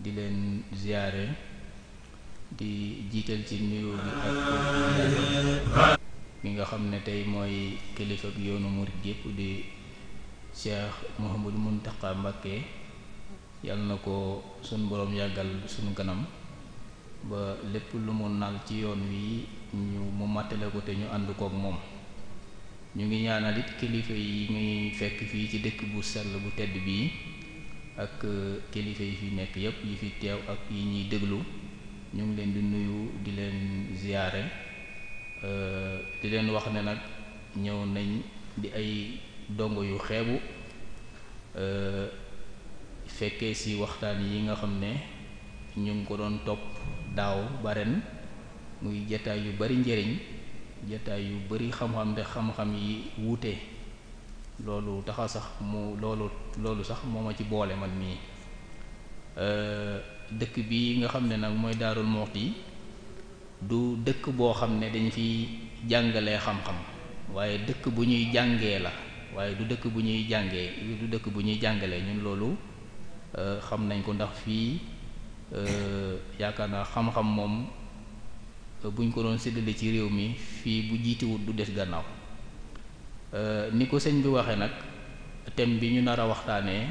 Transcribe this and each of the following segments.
di leen ziyaare di jiital ci nuyoo bi ak mi nga xam ne tey mooy kilifa ak yoonu murid gépp di Cheikh Mouhamadou Mountakha Mbacké yàlla na ko sunu boroom yàggal sunu kanam ba lépp lu mu nal ci yoon wi mu màttale ko te ñu ànd kook moom. ñu ngi ñaanal it kilifa yi ñuy fekk fii ci dëkk bu sell bu tedd bii ak kilifa yi fi nekk yépp yi fi teew ak yi ñuy déglu ñu ngi leen di nuyu di leen ziyaare di leen wax ne nag ñëw nañ di ay dongo yu xeebu fekkee ci waxtaan yi nga xam ne ñu ngi ko doon topp daaw ba ren muy jataay yu bari njëriñ jataay yu bari xam-xam te xam-xam yi wuute loolu taxa sax loolu sax moo ma ci boole man mii dëkk bi nga xam ne nag mooy Daarul Muxti du dëkk boo xam ne dañ fi jàngalee xam-xam waaye dëkk bu ñuy jàngee la waaye du dëkk bu ñuy jàngee du dëkk bu ñuy jàngalee ñun loolu xam nañ ko ndax fii yaakaar naa xam-xam moom buñ ko doon séddale ci réew mi fii bu jiitiwut du des gannaaw ni ko sëñ bi waxee nag thème bi ñu nar a waxtaanee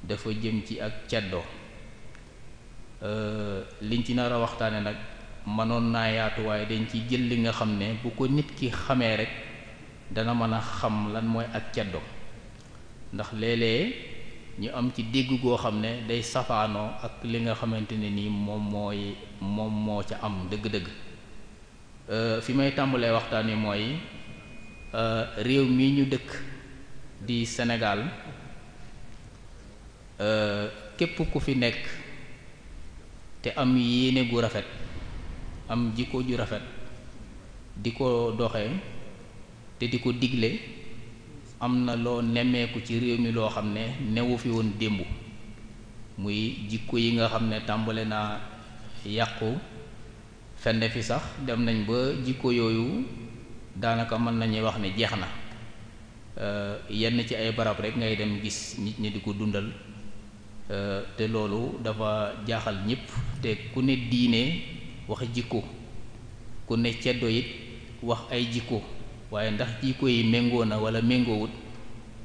dafa jëm ci ak ceddo liñ ci nar a waxtaane nag mënoon naa yaatu waaye dañ ci jël li nga xam ne bu ko nit ki xamee rek dana mën a xam lan mooy ak ceddo ndax léeg-léeg ñu am ci dégg goo xam ne day safaanoo ak li nga xamante ne nii moom moo ca am dëgg-dëgg fi may tàmbalee waxtaan wi mooy réew mi ñu dëkk di Sénégal képp ku fi nekk te am yéene gu rafet am jikko ju rafet di ko doxee te di ko digle am na loo nemmeeku ci réew mi loo xam ne newu fi woon démb muy jikko yi nga xam ne tàmbale naa yàqu fenn fi sax dem nañ ba jikko yooyu daanaka mën nañuy wax ne jeex na yenn ci ay barab rek ngay dem gis nit ñi di ko dundal te loolu dafa jaaxal ñépp te ku ne diine wax jikko ku ne ceddo it wax ay jikko waaye ndax jikko yi méngoo na wala méngoowut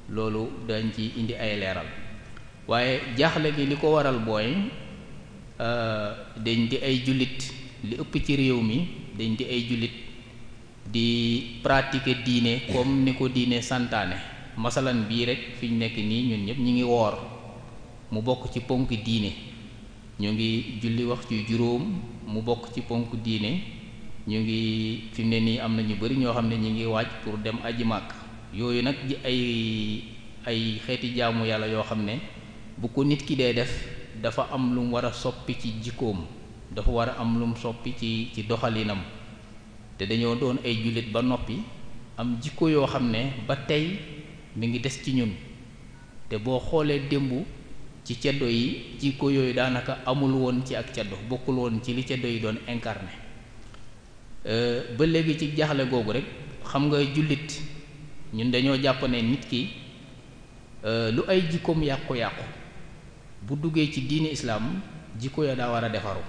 loolu dañ ci indi ay leeral waaye jaaxle gi li ko waral booy dañ di ay jullit li ëpp ci réew mi dañ di ay jullit di pratiquer diine comme ni ko diine santaane masalan bii rek fi ñu nekk nii ñun ñëpp ñu ngi woor mu bokk ci ponk diine ñu ngi julli wax ci juróom mu bokk ci ponk diine ñu ngi fi mu ne nii am na ñu bari ñoo xam ne ñu ngi waaj pour dem aji màkk yooyu nag ji ay xeeti jaamu yàlla yoo xam ne bu ko nit ki dee def dafa am lu mu war a soppi ci jikkoom dafa war a am lu mu soppi ci doxalinam te dañoo doon ay jullit ba noppi am jikko yoo xam ne ba tey mi ngi des ci ñun te boo xoolee démb ci ceddo yi jikko yooyu daanaka amul woon ci ak ceddo bokkul woon ci li ceddo yi doon incarné ba léegi ci jaaxle googu rek xam nga jullit ñun dañoo jàpp ne nit ki lu ay jikkoom yàqu-yàqu bu duggee ci diini islaam jikko ya daa war a defaru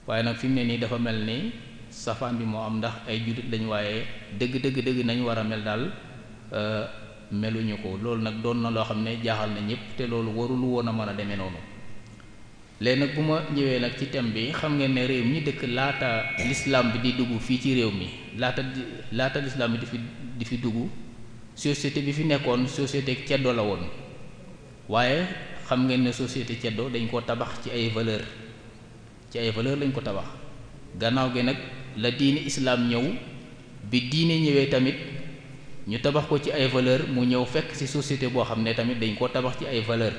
waaye nag fi mu ne nii dafa mel ni safaan bi moo am ndax ay jullit lañ waaye dëgg nañ war a mel daal meluñu ko loolu nag doon na loo xam ne jaaxal na ñëpp te loolu warul woon a mën a demee noonu léegi nag bu ma ñëwee nag ci thème bi xam ngeen ne réew mi dëkk laata l'islam bi di dugg fii ci réew mi laata l'islam bi di fi dugg société bi fi nekkoon société ceddo la woon waaye xam ngeen ne société ceddo dañ ko tabax ci ay valeur lañ ko tabax gannaaw gi nag la diine islam ñëw bi diine ñëwee tamit ñu tabax ko ci ay valeur mu ñëw fekk ci société boo xam ne tamit dañ koo tabax ci ay valeur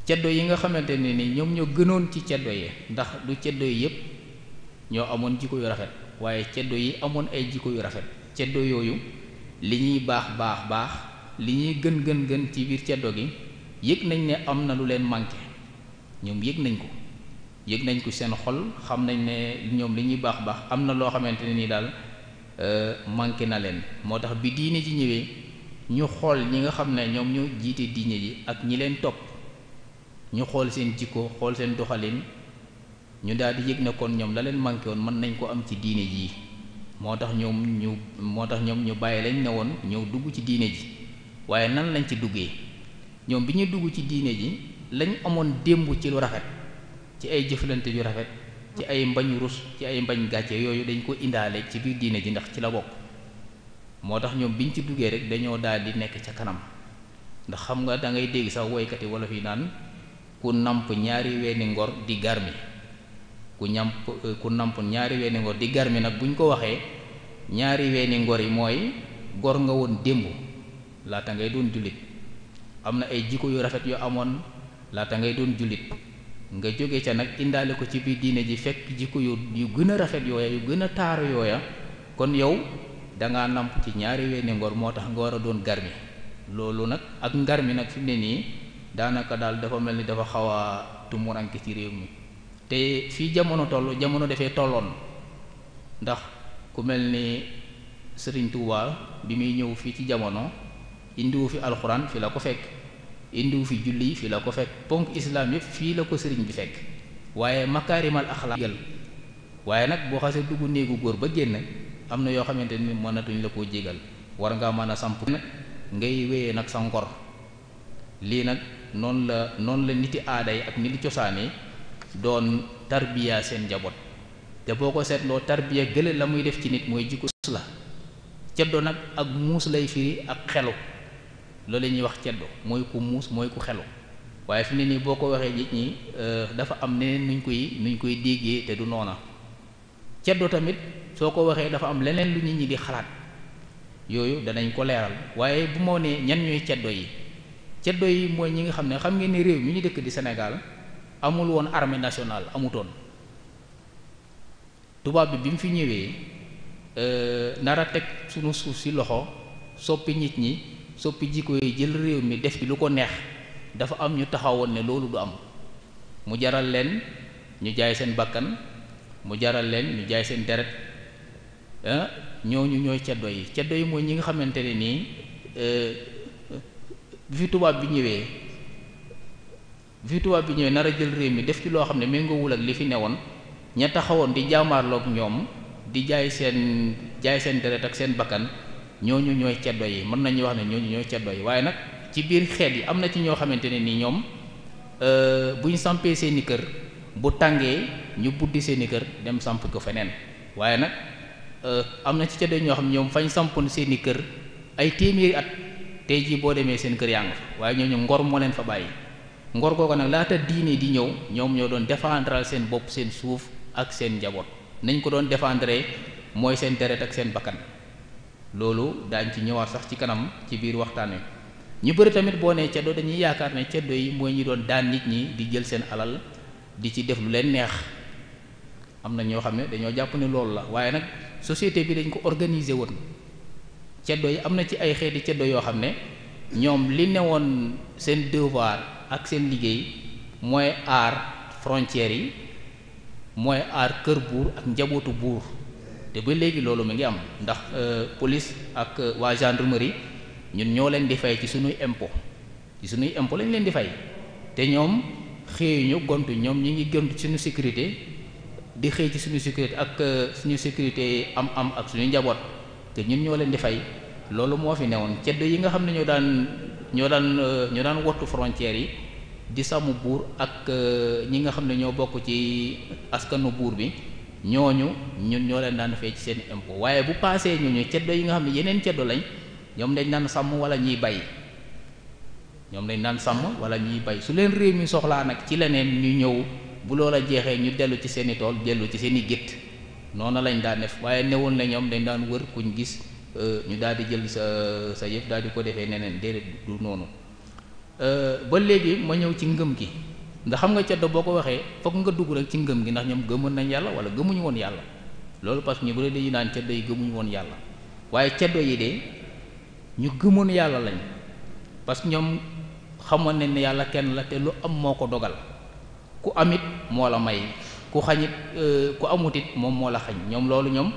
ceddo yi nga xamante ne ni ñoom ñoo gënoon ci ceddo yi ndax du ceddo yi yépp ñoo amoon jikko yu rafet waaye ceddo yi amoon ay jikko yu rafet ceddo yooyu li ñuy baax li ñuy gën ci biir ceddo gi yëg nañ ne am na lu leen manqué ñoom yëg nañ ko seen xol xam nañ ne ñoom li ñuy baax am na loo xamante ne ni daal manqué na leen moo tax bi diine ji ñëwee ñu xool ñi nga xam ne ñoom ñoo jiite diine ji ak ñi leen topp ñu xool seen jikko xool seen doxalin ñu daal di yëg ne kon ñoom la leen manqué woon mën nañ ko am ci diine ji moo tax ñoom ñu bàyyi lañ ne woon ñëw dugg ci diine ji. waaye nan lañ ci duggee ñoom bi ñu dugg ci diine ji lañ amoon démb ci lu rafet ci ay jëflante yu rafet ci ay mbañ rus ci ay mbañ gàcce yooyu dañ ko indaale ci biir diine ji ndax ci la bokk moo tax ñoom biñ ci duggee rek dañoo daal di nekk ca kanam ndax xam nga da ngay dégg sax woykat yi wala fi naan ku namp ñaari weeni ngor di garmi ku namp ñaari weeni ngor di garmi nag buñ ko waxee ñaari weeni ngor yi mooy gor nga woon démb laata ngay doon jullit am na ay jikko yu rafet yu amoon laata ngay doon jullit nga jóge ca nag indaale ko ci biir diine ji fekk jikko yu gën a rafet yooya yu gën a taaru yooya kon yow dangaa namp ci ñaari weeni ngor moo tax nga war a doon garmi loolu nag ak ngarmi nag fi mu ne nii daanaka daal dafa mel ni dafa xaw a tumuranke ci réew mi te fii jamono dafee tolloon ndax ku mel ni Sëriñ Tuubaa bi muy ñëw fii ci jamono indiwu fi alxuraan fi la ko fekk indiwu fi julli fi la ko fekk ponk islaam yëpp fii la ko sëriñ bi fekk waaye makaarimal axlaaq waaye nag boo xasee dugg néegu góor ba génn am na yoo xamante ni mënatuñ la koo jégal war ngaa mën a samp ngay wéyee nag sa ngor lii nag noonu la niti aada yi ak niti cosaan yi doon tarbiya seen njaboot te boo ko seetloo tarbiya gële la muy def ci nit mooy jikko la ceddo nag ak muus lay firi ak xelu loolu la ñuy wax ceddo mooy ku muus mooy ku xelu waaye fi ne nii boo ko waxee nit ñi dafa am neneen nuñ koy déggee te du noona ceddo tamit soo ko waxee dafa am leneen lu nit ñi di xalaat yooyu danañ ko leeral waaye bu moo nee ñan ñooy ceddo yi mooy ñi nga xam ne xam ngeen ne réew mi ñu dëkk di Sénégal amul woon armée nationale amutoon tubaab bi mu fi ñëwee nar a teg sunu suuf si loxo soppi nit ñi soppi jikko yi jël réew mi def ci lu ko neex dafa am ñu taxawoon ne loolu du am mu jaral leen ñu jaay seen bakkan mu jaral leen ñu jaay seen deret ñooñu ñooy ceddo yi mooy ñi nga xamante ne nii bi fi tubaab bi ñëwee nar a jël réew mi def ci loo xam ne méngoowul ak li fi newoon ña taxawoon di jaamaarloog ñoom di jaay seen deret ak seen bakkan ñooñu ñooy ceddo yi mën nañu wax ne ñooñu ñooy ceddo yi waaye nag ci biir xeet yi am na ci ñoo xamante ne ni ñoom bu ñu sampee seeni kër bu tàngee ñu buddi seeni kër dem samp ko feneen waaye nag am na ci ceddo yi ñoo xam ne ñoom fañ sampoon seeni kër ay téeméeri at tey jii boo demee seen kër yaa nga fa waaye ñooñu ngor moo leen fa bàyyi ngor googu nag laata diine di ñëw ñoom ñoo doon défendre seen bopp seen suuf ak seen njaboot nañ ko doon défendre mooy seen deret ak seen bakkan loolu daañ ci ñëwaat sax ci kanam ci biir waxtaan wi ñu bëri tamit boo nee ceddo dañuy yaakaar ne ceddo yi mooy ñi doon daan nit ñi di jël seen alal di ci def lu leen neex am na ñoo xam ne dañoo jàpp ne loolu la waaye nag société bi dañ ko organiser woon ceddo yi am na ci ay xeeti ceddo yoo xam ne ñoom li newoon seen devoir ak seen liggéey mooy aar frontières yi mooy aar kër buur ak njabootu buur te ba léegi loolu mi ngi am ndax police ak waa gendarmerie ñun ñoo leen di fay ci sunuy impôt lañ leen di fay te ñoom xëyuñu gontu ñoom ñi ngi gontu suñu sécurité di xëy ci suñu sécurité ak suñu sécurité am ak suñu njaboot te ñun ñoo leen di fay loolu moo fi newoon ceddo yi nga xam ne ñoo daan wottu frontières yi di sàmm buur ak ñi nga xam ne ñoo bokk ci askanu buur bi ñooñu ñun ñoo leen daan fay ci seen impôt waaye bu paasee ñooñu ceddo yi nga xam ne yeneen ceddo lañ ñoom dañ daan sàmm wala ñuy bay su leen réew mi soxlaa nag ci leneen ñu ñëw bu loola jeexee ñu dellu ci seeni tool dellu ci seeni gétt noonu lañ daan def waaye newoon la ñoom dañ daan wër kuñ gis ñu daal di jël sa yëf daal di ko defee neneen déedéet du noonu ba léegi ma ñëw ci ngëm gi ndax xam nga ceddo boo ko waxee fokk nga dugg rek ci ngëm gi ndax ñoom gëmoon nañ yàlla wala gëmuñu woon yàlla loolu parce que ñu bëri dañu naan ceddo yi gëmuñu woon yàlla waaye ceddo yi de ñu gëmoon yàlla lañ parce que ñoom xamoon nañ ne yàlla kenn la te lu am moo ko dogal ku amit moo la may ku xañit ku amutit moom moo la xañ ñoom loolu ñoom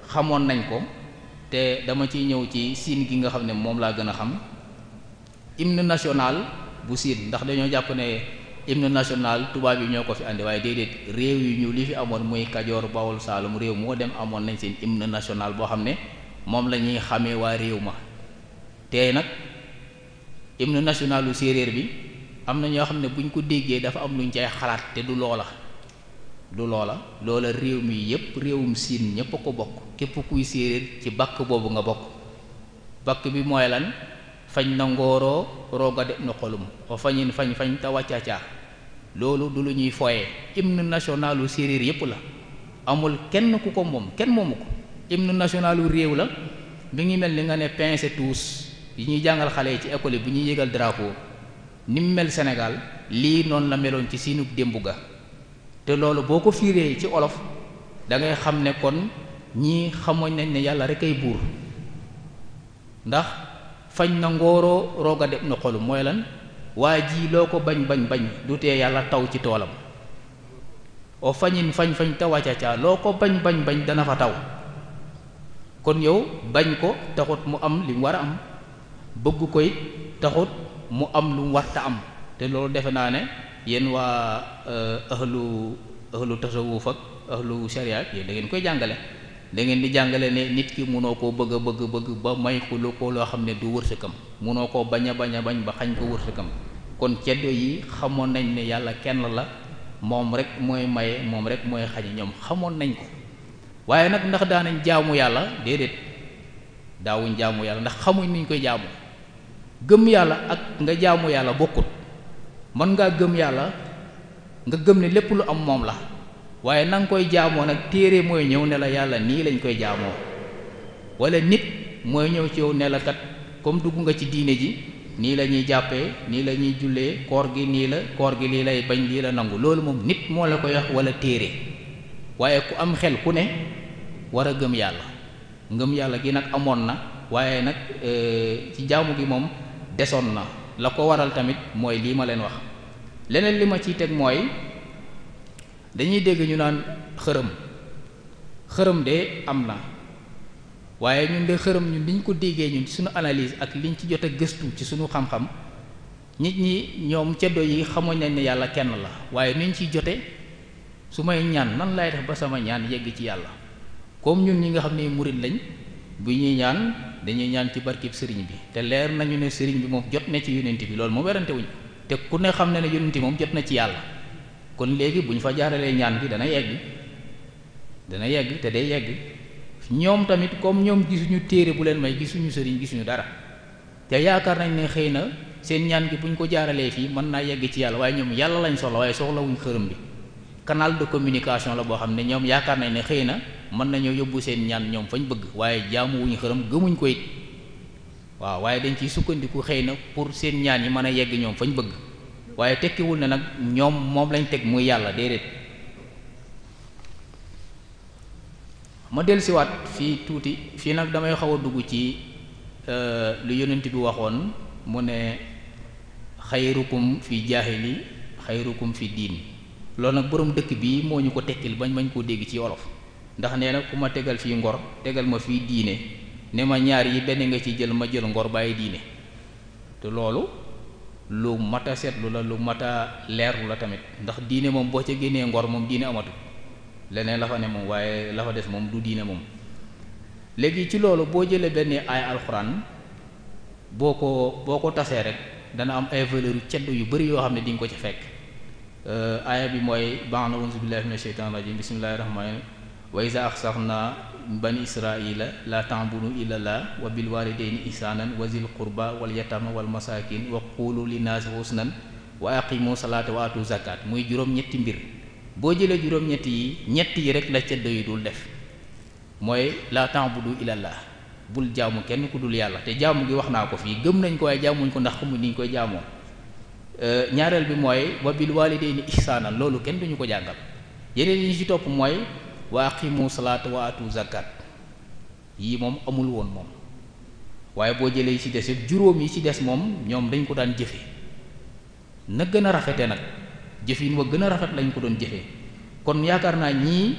xamoon nañ ko te dama ciy ñëw ci siin gi nga xam ne moom laa gën a xam hymne national bu siin ndax dañoo jàpp ne hymne national tubaab yi ñoo ko fi andi waaye déedéet réew yu ñu li fi amoon muy Kajoor Bawol Saalum réew moo dem amoon nañ seen hymne national boo xam ne moom la ñuy xamee waa réew ma tey nag hymne nationalu séeréer bi am na ñoo xam ne buñ ko déggee dafa am luñ cay xalaat te du loola loola réew mi yépp réewum siin ñépp a ko bokk képp kuy séeréer ci bakk boobu nga bokk bakk bi mooy lan fañ na ngooroo rooga de na xolum o fañin fañ te wàccacaa loolu du lu ñuy foye hymne nationalu séeréer yépp la amul kenn ku ko moom kenn moomu ko hymne nationalu réew la mi ngi mel ni nga ne pince tous yi ñuy jàngal xale yi ci école yi bu ñuy yégal drapeau ni mu mel Sénégal lii noonu la meloon ci siinub démb ga te loolu boo ko fiiree ci olof da ngay xam ne kon ñii xamoon nañ ne yàlla rek ay buur ndax fañ na ngooroo roog a dem na xolu mooy lan waa ji loo ko bañ du tee yàlla taw ci toolam o fañin fañ te wàccacaa loo ko bañ dana fa taw kon yow bañ ko taxut mu am li mu war a am bëgg koy taxut mu am lu mu warta am te loolu defe naa ne yéen waa ahlu tasawuf ak ahlu sharia yéen da ngeen koy jàngale da ngeen di jàngale ne nit ki munoo koo bëgg ba may ko loo xam ne du wërsëgam munoo koo bañ ba xañ ko wërsëgam kon ceddo yi xamoon nañ ne yàlla kenn la moom rek mooy maye moom rek mooy xañi ñoom xamoon nañ ko waaye nag ndax daanañ jaamu yàlla déedéet daawuñ jaamu yàlla ndax xamuñ niñ koy jaamu gëm yàlla ak nga jaamu yàlla bokkut mën ngaa gëm yàlla nga gëm ne lépp lu am moom la waaye na nga koy jaamoo nag téere mooy ñëw ne la yàlla nii lañ koy jaamoo wala nit mooy ñëw ci yow ne la kat comme dugg nga ci diine ji nii la ñuy jàppee nii la ñuy jullee koor gi nii la koor gi lii lay bañ lii la nangu loolu moom nit moo la koy wax wala téere waaye ku am xel ku ne war a gëm yàlla ngëm yàlla gi nag amoon na waaye nag ci jaamu gi moom desoon na la ko waral tamit mooy lii ma leen wax leneen li ma ciy teg mooy dañuy dégg ñu naan xërëm de am na waaye ñun de xërëm ñun liñ ko déggee ñun ci suñu analyse ak liñ ci jot a gëstu ci suñu xam-xam nit ñi ñoom ceddo yi xamuñ nañ ne yàlla kenn la waaye niñ ciy jote su may ñaan nan lay def ba sama ñaan yegg ci yàlla comme ñun ñi nga xam ne murid lañ bu ñuy ñaan dañuy ñaan ci barkib sëriñ bi te leer nañu ne sëriñ bi moom jot na ci yonent bi loolu moom werante wuñ te ku ne xam ne yonent moom jot na ci yàlla kon léegi bu ñu fa jaaralee ñaan bi dana yegg te day yegg ñoom tamit comme ñoom gisuñu téere bu leen may gisuñu sëriñ gisuñu dara te yaakaar nañ ne xëy na seen ñaan gi bu ñu ko jaaralee fii mën naa yegg ci yàlla waaye ñoom yàlla lañ soxla waaye soxlawuñ xërëm bi canal de communication la boo xam ne ñoom yaakaar nañ ne xëy na mën nañoo yóbbu seen ñaan ñoom fañ bëgg waaye jaamuwuñu xërëm gëmuñ ko it waaw waaye dañ ciy sukkandiku xëy na pour seen ñaan yi mën a yegg ñoom fañ bëgg waaye tekkiwul ne nag ñoom moom lañ teg muy yàlla déedéet. ma dellusiwaat fii tuuti fii nag damay xaw a dugg ci lu yonent bi waxoon mu ne xayrukum fi jaahili xayrukum fi diin loolu nag boroom dëkk bii moo ñu ko tekkil bañ koo dégg ci wolof ndax nee na ku ma tegal fii ngor tegal ma fii diine ne ma ñaar yi benn nga ci jël ma jël ngor bàyyi diine te loolu lu mat a seetlu la lu mat a leerlu la tamit ndax diine moom boo ca génnee ngor moom diine amatu leneen la fa ne moom waaye la fa des moom du diine moom léegi ci loolu boo jëlee benn ay alxuraan boo ko tasee rek dana am ay valeur yu cedd yu bari yoo xam ne di nga ko ci fekk aaya bi mooy ba'da a'uuzu billahi minash shaytaanir rajiim bismillahir rahmaanir wa iza axsarna bani israila la ta'budu illa Allah wa bil walidayni ihsanan wa zil qurba wal yatama wal masakin wa qulu linnaasi husnan wa aqimu salata wa atu zakat muy juróom-ñetti mbir boo jëlee juróom-ñett yi rek la ceddo yi dul def mooy la ta'budu illa Allah bul jaamu kenn ku dul yàlla te jaamu gi wax naa ko fii gëm nañ ko waaye jaamuñ ko ndax xamuñ ni ñu koy jaamoo ñaareel bi mooy wa bil walidayni ihsanan loolu kenn duñu ko jàngal yeneen yi ñu ci topp mooy wa aqimu salaata wa atu zakat yii moom amul woon moom waaye boo jëlee yi ci des yëpp juróom yi ci des moom ñoom dañ ko daan jëfe na gën a rafete nag jëfin wa gën a rafet lañ ko doon jëfee kon yaakaar naa ñii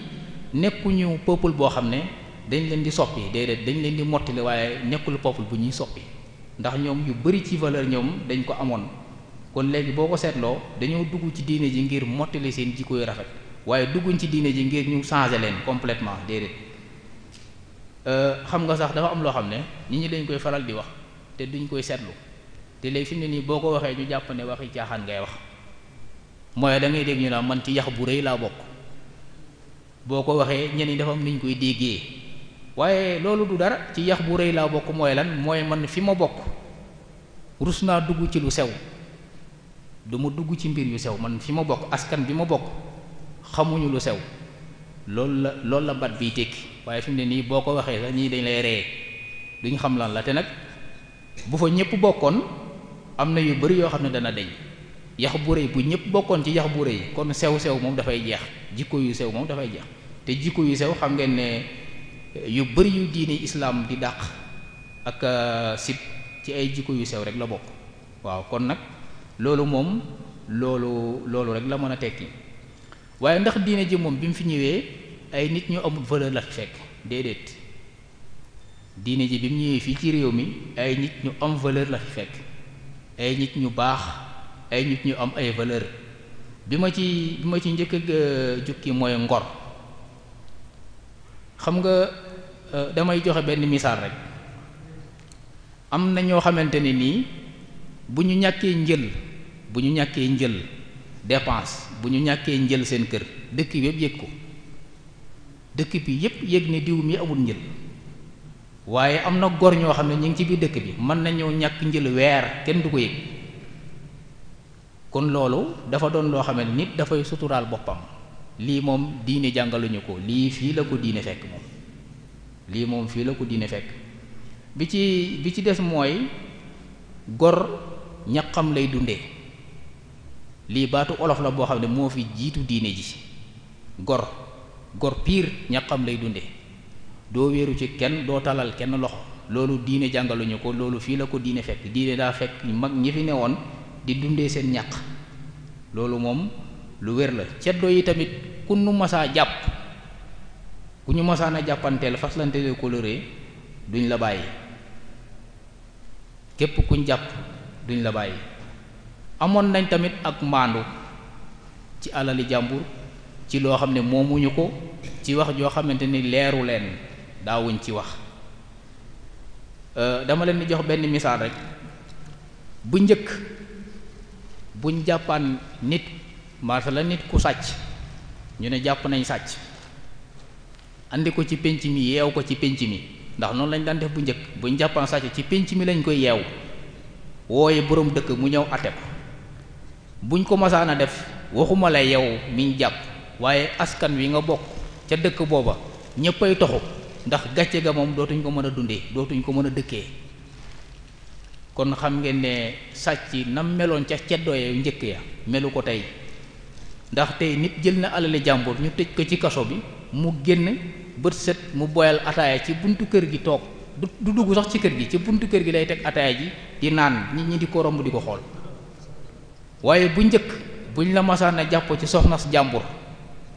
nekkuñu peuple boo xam ne dañ leen di soppi déedéet dañ leen di mottali waaye nekkul peuple bu ñuy soppi ndax ñoom yu bari ci valeur ñoom dañ ko amoon kon léegi boo ko seetloo dañoo dugg ci diine ji ngir mottali seen jikko yu rafet waaye dugguñ ci diine ji ngir ñu changer leen complètement déedéet. xam nga sax dafa am loo xam ne nit ñi dañ koy faral di wax te duñ koy seetlu te léegi fi mu ne nii boo ko waxee ñu jàpp ne waxi caaxaan ngay wax mooy da ngay dégg ñu naan man ci yax bu rëy laa bokk boo ko waxee ñenn ñi dafa am niñ koy déggee waaye loolu du dara. ci yax bu rëy laa bokk mooy lan mooy man fi ma bokk rus naa dugg ci lu sew du ma dugg ci mbir yu sew man fi ma bokk askan bi ma bokk xamuñu lu sew loolu la bat biy tekki waaye fi mu ne nii boo ko waxee sax ñii dañ lay ree duñ xam lan la te nag bu fa ñëpp bokkoon am na yu bari yoo xam ne dana deñ yax bu rëy bu ñëpp bokkoon ci yax bu rëy kon sew-sew moom dafay jeex jikko yu sew moom dafay jeex te jikko yu sew xam ngeen ne yu bari yu diini islaam di dàq ak sib ci ay jikko yu sew rek la bokk. waaw kon nag loolu moom loolu rek la mën a tekki waaye ndax diine ji moom bi mu fi ñëwee ay nit ñu amul valeur la fi fekk déedéet. diine ji bi mu ñëwee fii ci réew mi ay nit ñu am valeur la fi fekk ay nit ñu baax ay nit ñu am ay valeur bi ma ci njëkk a jukki mooy ngor. xam nga damay joxe benn misaal rek am na ñoo xamante ne nii bu ñu ñàkkee njël dépense bu ñu ñàkkee njël seen kër dëkk bi yëpp yëg ko dëkk bi yëpp yëg ne diw mi amul njël waaye am na gor ñoo xam ne ñu ngi ci biir dëkk bi mën nañoo ñàkk njël weer kenn du ko yëg kon loolu dafa doon loo xam ne nit dafay suturaal boppam. lii moom diine jàngaluñu ko lii fii la ko diine fekk moom lii moom fii la ko diine fekk bi ci des mooy gor ñaqam lay dundee lii baatu olof la boo xam ne moo fi jiitu diine ji gor piir ñaqam lay dundee doo wéeru ci kenn doo talal kenn loxo loolu diine jàngaluñu ko loolu fii la ko diine fekk diine daa fekk mag ñi fi newoon di dundee seen ñaq loolu moom lu wér la. ceddo yi tamit ku ñu masaa jàpp ku ñu masaan a jàppanteel faslanteel coloré duñ la bàyyi képp kuñ jàpp duñ la bàyyi. amoon nañ tamit ak maandu ci alali jàmbur ci loo xam ne moomuñu ko ci wax joo xamante ni leeru leen daawuñ ci wax. dama leen di jox benn misaal rek bu njëkk buñ jàppaan nit la nit ku sàcc ñu ne jàpp nañ sàcc andi ko ci pénc mi yeew ko ci pénc mi ndax noonu lañ daan def bu njëkk buñ jàppaan sàcc ci pénc mi lañ koy yeew wooye boroom dëkk mu ñëw ate ko buñ ko masaan a def waxuma la yow miñ jàpp waaye askan wi nga bokk ca dëkk booba ñéppay toxu ndax gàcce ga moom dootuñ ko mën a dundee dootuñ ko mën a dëkkee. kon xam ngeen ne sàcc nam meloon ca ceddooye njëkk ya melu ko tey ndax tey nit jël na alali jàmbur ñu tëj ko ci kaso bi mu génn bët set mu boyal ataaya ci buntu kër gi toog du dugg sax ci kër gi ci buntu kër gi lay teg ataaya ji di naan nit ñi di ko romb di ko xool. waaye bu njëkk buñ la masaan a jàpp ci soxnas jàmbur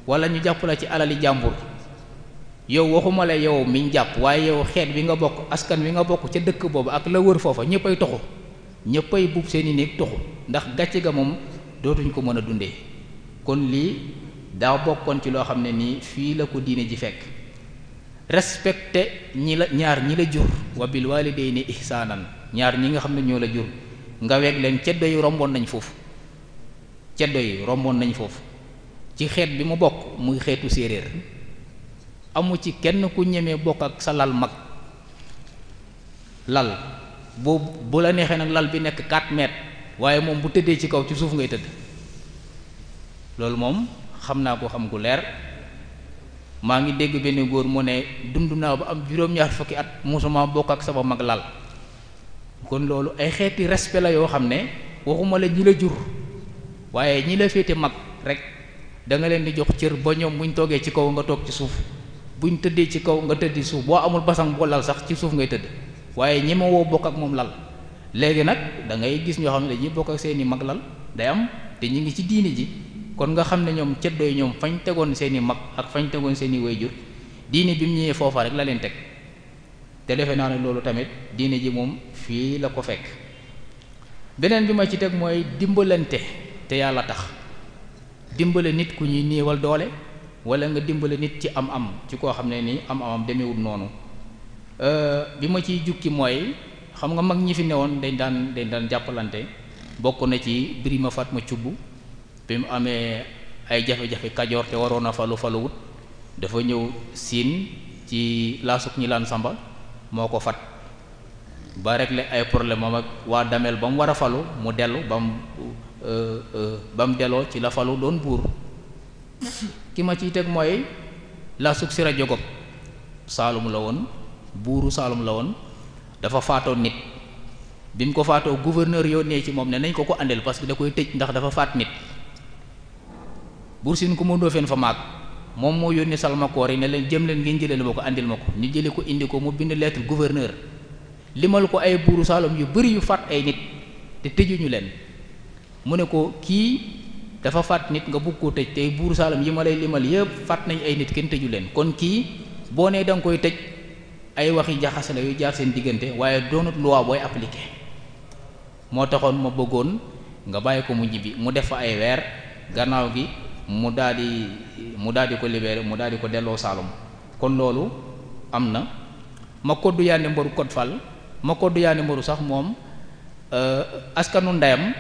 wala ñu jàpp la ci alali jàmbur yow waxuma la yow miñ jàpp waaye yow xeet wi nga bokk askan wi nga bokk ca dëkk boobu ak la wër foofa ñëppay toxu ñëppay buub seeni néeg toxu ndax gàcce ga moom dootuñ ko mën a dundee. kon lii daa bokkoon ci loo xam ne nii fii la ko diine ji fekk. respecté ñaar ñi la jur wa bil walidayni ihsaanan ñaar ñi nga xam ne ñoo la jur nga weg leen ceddo yi romboon nañ foofu ci xeet bi mu bokk muy xeetu séeréer amu ci kenn ku ñemee bokk ak sa lal mag lal bu la neexee nag lal bi nekk 4 mètres waaye moom bu tëddee ci kaw ci suuf ngay tëdd loolu moom xam naa ko xam gu leer. maa ngi dégg benn góor mu ne dund naa ba am juróom-ñaar fukki at musuma bokk ak sama mag lal kon loolu ay xeeti respect la yoo xam ne waxuma la ñi la jur waaye ñi la féete mag rek da nga leen di jox cër ba ñoom buñ toogee ci kaw nga toog ci suuf buñ tëddee ci kaw nga tëddi suuf boo amul basang boo lal sax ci suuf ngay tëdd waaye ñi ma woo bokk ak moom lal. léegi nag da ngay gis ñoo xam ne dañuy bokk ak seeni mag lal day am te ñu ngi ci diini ji kon nga xam ne ñoom ceddo yi ñoom fañ tegoon seeni mag ak fañ tegoon seeni wayjur diini bi mu ñëwee foofa rek la leen teg te defe naa ne loolu tamit diini ji moom fii la ko fekk. beneen bi ma ci teg mooy dimbalante te yàlla tax dimbale nit ku ñuy néewal doole wala nga dimbale nit ci am-am ci koo xam ne ni am-amam demewul noonu bi ma ciy jukki mooy xam nga mag ñi fi newoon dañ daan jàppalante bokk na ci Birima Fatma Cubb bi mu amee ay jafe-jafe Kajoor te waroon a faluwut dafa ñëw siin ci laasuk ñi laan Samba moo ko fat ba régler ay problème am ak waa Damel ba mu war a falu mu dellu ba mu delloo ci la falu doon buur ki ma ciy teg mooy laasuk Sira Jogob Saalum la woon buuru Saalum la woon dafa faatoo nit bi mu ko faatoo gouverneur yónnee ci moom ne nañ ko andil parce que da koy tëj ndax dafa faat nit Buur Siin Kumba Ndoofeen fa maag moom moo yónnee Salmakoor yi ne leen jëm leen ngeen jëlee ma ko andil ma ko ñu jëlee ko indi ko mu bind lettre gouverneur limal ko ay buuru Saalum yu bari yu faat ay nit te tëjuñu leen mu ne ko kii dafa faat nit nga bugg koo tëj te buuru Saalum yi ma lay limal yëpp faat nañ ay nit kenn tëju leen kon kii boo nee da nga koy tëj ay waxi jaxase la yu jaar seen diggante waaye doonut loi booy appliqué moo taxoon ma bëggoon nga bàyyi ko mu ñibbi mu def fa ay weer gannaaw gi mu daal di ko libéré mu daal di ko delloo Saalum kon loolu am na ma koddu yaande mbaru Code Fall ma koddu yaande mbaru sax moom askanu ndeyam